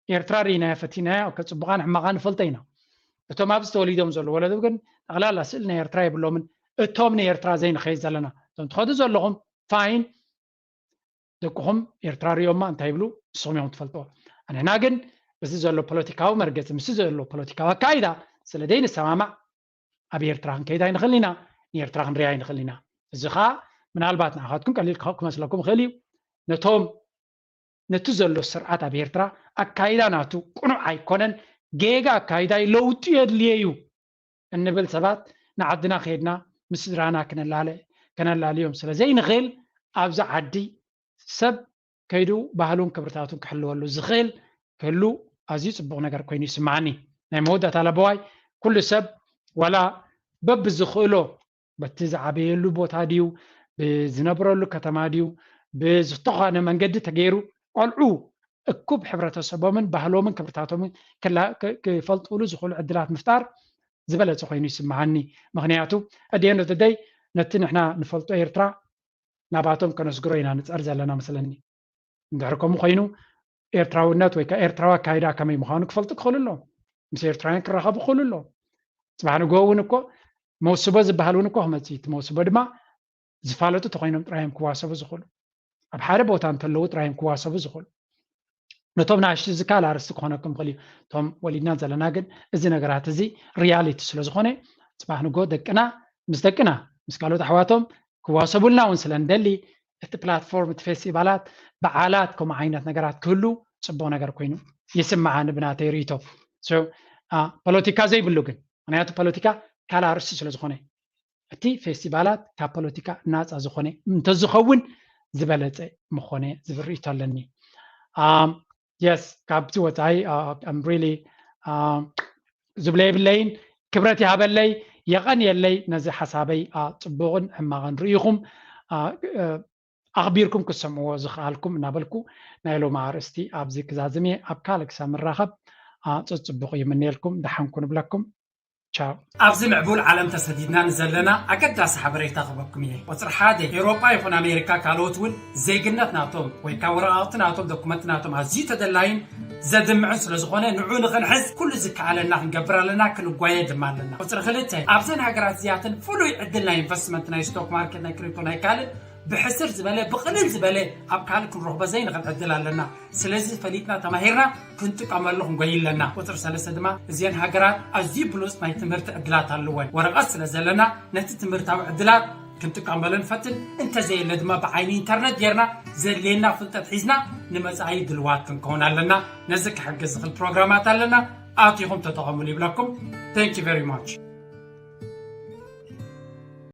ኤርትራ ርኢናዮ ፈቲናዮ ከፅቡቓን ሕማቓን ንፈልጦ ኢና። እቶም ኣብዚ ተወሊዶም ዘለዉ ወለዶ ግን ጠቕላላ ስእሊ ናይ ኤርትራ የብሎምን። እቶም ንኤርትራ ዘይንኸይድ ዘለና እቶም ትኸዱ ዘለኹም ፋይን ደቅኹም ኤርትራ ሪኦማ እንታይ ይብሉ ንስኹም እዮም ትፈልጥዎ። ኣንሕና ግን እዚ ዘሎ ፖለቲካዊ መርገፂ ምስ ዘሎ ፖለቲካዊ ኣካይዳ ስለ ዘይንሰማማዕ ኣብ ኤርትራ ክንከይድ ኣይንኽእል ኢና፣ ንኤርትራ ክንሪኣ ኣይንኽእል ኢና። እዚ ከዓ ምናልባት ንዓኻትኩም ቀሊል ክመስለኩም ይኽእል እዩ። ነቶም ነቲ ዘሎ ስርዓት ኣብ ኤርትራ ኣካይዳ ናቱ ቅኑዕ ኣይኮነን፣ ጌጋ ኣካይዳ እዩ፣ ለውጢ የድልየ እዩ እንብል ሰባት ንዓድና ከይድና ምስ ስድራና ክነላለ ከነላልዮም ስለ ዘይንኽእል ኣብዚ ዓዲ ሰብ ከይዱ ባህሉን ክብርታቱን ክሕልወሉ ዝኽእል ክህሉ ኣዝዩ ጽቡቕ ነገር ኮይኑ ይስምዓኒ። ናይ መወዳእታ ለበዋይ፣ ኩሉ ሰብ ዋላ በብዝኽእሎ፣ በቲ ዝዓበየሉ ቦታ ድዩ፣ ብዝነብረሉ ከተማ ድዩ፣ ብዝተዃነ መንገዲ ተገይሩ፣ ቆልዑ እኩብ ሕብረተሰቦምን ባህሎምን ክብርታቶምን ክላ- ክ- ክፈልጡሉ ዝኽእሉ ዕድላት ምፍጣር ዝበለጸ ኮይኑ ይስምዓኒ። ምኽንያቱ፣ ኣደየን ደደይ፣ ነቲ ንሕና ንፈልጦ ኤርትራ ናባቶም ከነስግሮ ኢና ንጸር ዘለና መስለኒ። እንድሕር ከምኡ ኮይኑ፣ ኤርትራውነት ወይ ከዓ ኤርትራዊ ኣካይዳ ከመይ ምዃኑ ክፈልጡ ክኽእሉ ኣለዎም። ምስ ኤርትራውያን ክራኸቡ ክኽእሉ ኣለዎም። ጽባሕ ንግሆ እውን እኮ መውስቦ ዝበሃል እውን እኮ ክመጽእ እዩ። እቲ መውስቦ ድማ ዝፋለጡ ተኮይኖም ጥራይ እዮም ክዋሰቡ ዝኽእሉ። ኣብ ሓደ ቦታ እንተለዉ ጥራይ እዮም ክዋሰቡ ዝኽእሉ። ነቶም ንኣሽቱ እዚ ካልእ ኣርእስቲ ክኾነኩም ይኽእል እዩ። እቶም ወሊድና ዘለና ግን፣ እዚ ነገራት እዚ ሪያሊቲ ስለ ዝኾነ፣ ጽባሕ ንግሆ ደቅና ምስ ደቅና፣ ምስ ካልኦት ኣሕዋቶም ክዋሰቡልና እውን ስለ እንደሊ፣ እቲ ፕላትፎርም፣ እቲ ፌስቲቫላት፣ በዓላት፣ ከምኡ ዓይነት ነገራት ክህሉ ጽቡቕ ነገር ኮይኑ ይስምዓኒ ብናተይ ርእይቶ። So፣ አ፣ ፖለቲካ ዘይብሉ ግን፣ ምኽንያቱ ፖለቲካ ካልእ ኣርእስቲ ስለ ዝኾነ፣ እቲ ፌስቲቫላት ካብ ፖለቲካ ናጻ ዝኾነ እንተዝኸውን ዝበለጸ ምኾነ ዝብል ርእይቶ ኣለኒ። የስ፣ ካብቲ ወጻኢ፣ ሪሊ ዝብለ የብለይን። ክብረት ይሃበለይ፣ የቐንየለይ ነዚ ሓሳበይ፣ አ፣ ጽቡቕን ሕማቕን ርኢኹም፣ አ፣ እ፣ ኣኽቢርኩም ክትሰምዕዎ ዝኸኣልኩም እናበልኩ፣ ናይ ሎሚ ኣርእስቲ ኣብዚ ክዛዝም እየ። ኣብ ካልእ ክሳብ ንራኸብ፣ አ፣ ጽጽቡቕ ይምነየልኩም። ደሓንኩ ንብለኩም። ቻው። ኣብዚ ምዕቡል ዓለም ተሰዲድና ንዘለና ኣገዳሲ ሓበሬታ ክህበኩም እየ። ቁጽሪ ሓደ፣ ኤውሮጳ ይኹን ኣሜሪካ፣ ካልኦት እውን ዜግነት ናቶም ወይ ከዓ ወረቓቕቲ ናቶም፣ ዶኩመንት ናቶም ኣዝዩ ተደላይን ዘድምዕን ስለ ዝኾነ፣ ንዑ ንኽንሕዝ ኩሉ ዝከኣለና ክንገብር ኣለና፣ ክንጓየ ድማ ኣለና። ቁጽሪ ክልተ፣ ኣብዘን ሃገራት እዚኣተን ፍሉይ ዕድል ናይ ኢንቨስትመንት፣ ናይ ስቶክ ማርኬት፣ ናይ ክሪፕቶ፣ ናይ ካልእ ብሕስር ዝበለ፣ ብቕልል ዝበለ ኣብ ካልእ ክንረኽቦ ዘይንኽእል ዕድል ኣለና። ስለዚ ፈሊጥና ተማሂርና ክንጥቀመሉ ክንጎይ ኣለና። ቁጽሪ ሰለስተ ድማ፣ እዚአን ሃገራት ኣዝዩ ብሉጽ ናይ ትምህርቲ ዕድላት ኣለወን። ወረቐት ስለ ዘለና ነቲ ትምህርታዊ ዕድላት ክንጥቀመሉ ንፈትን፣ እንተዘየለ ድማ ብዓይኒ ኢንተርነት ጌርና ዘድልየና ፍልጠት ሒዝና ንመጻኢ ድልዋት ክንከውን ኣለና። ነዚ ክሕግዝ ዝኽእል ፕሮግራማት ኣለና፣ ኣቲኹም ተጠቐሙሉ ይብለኩም። Thank you very much።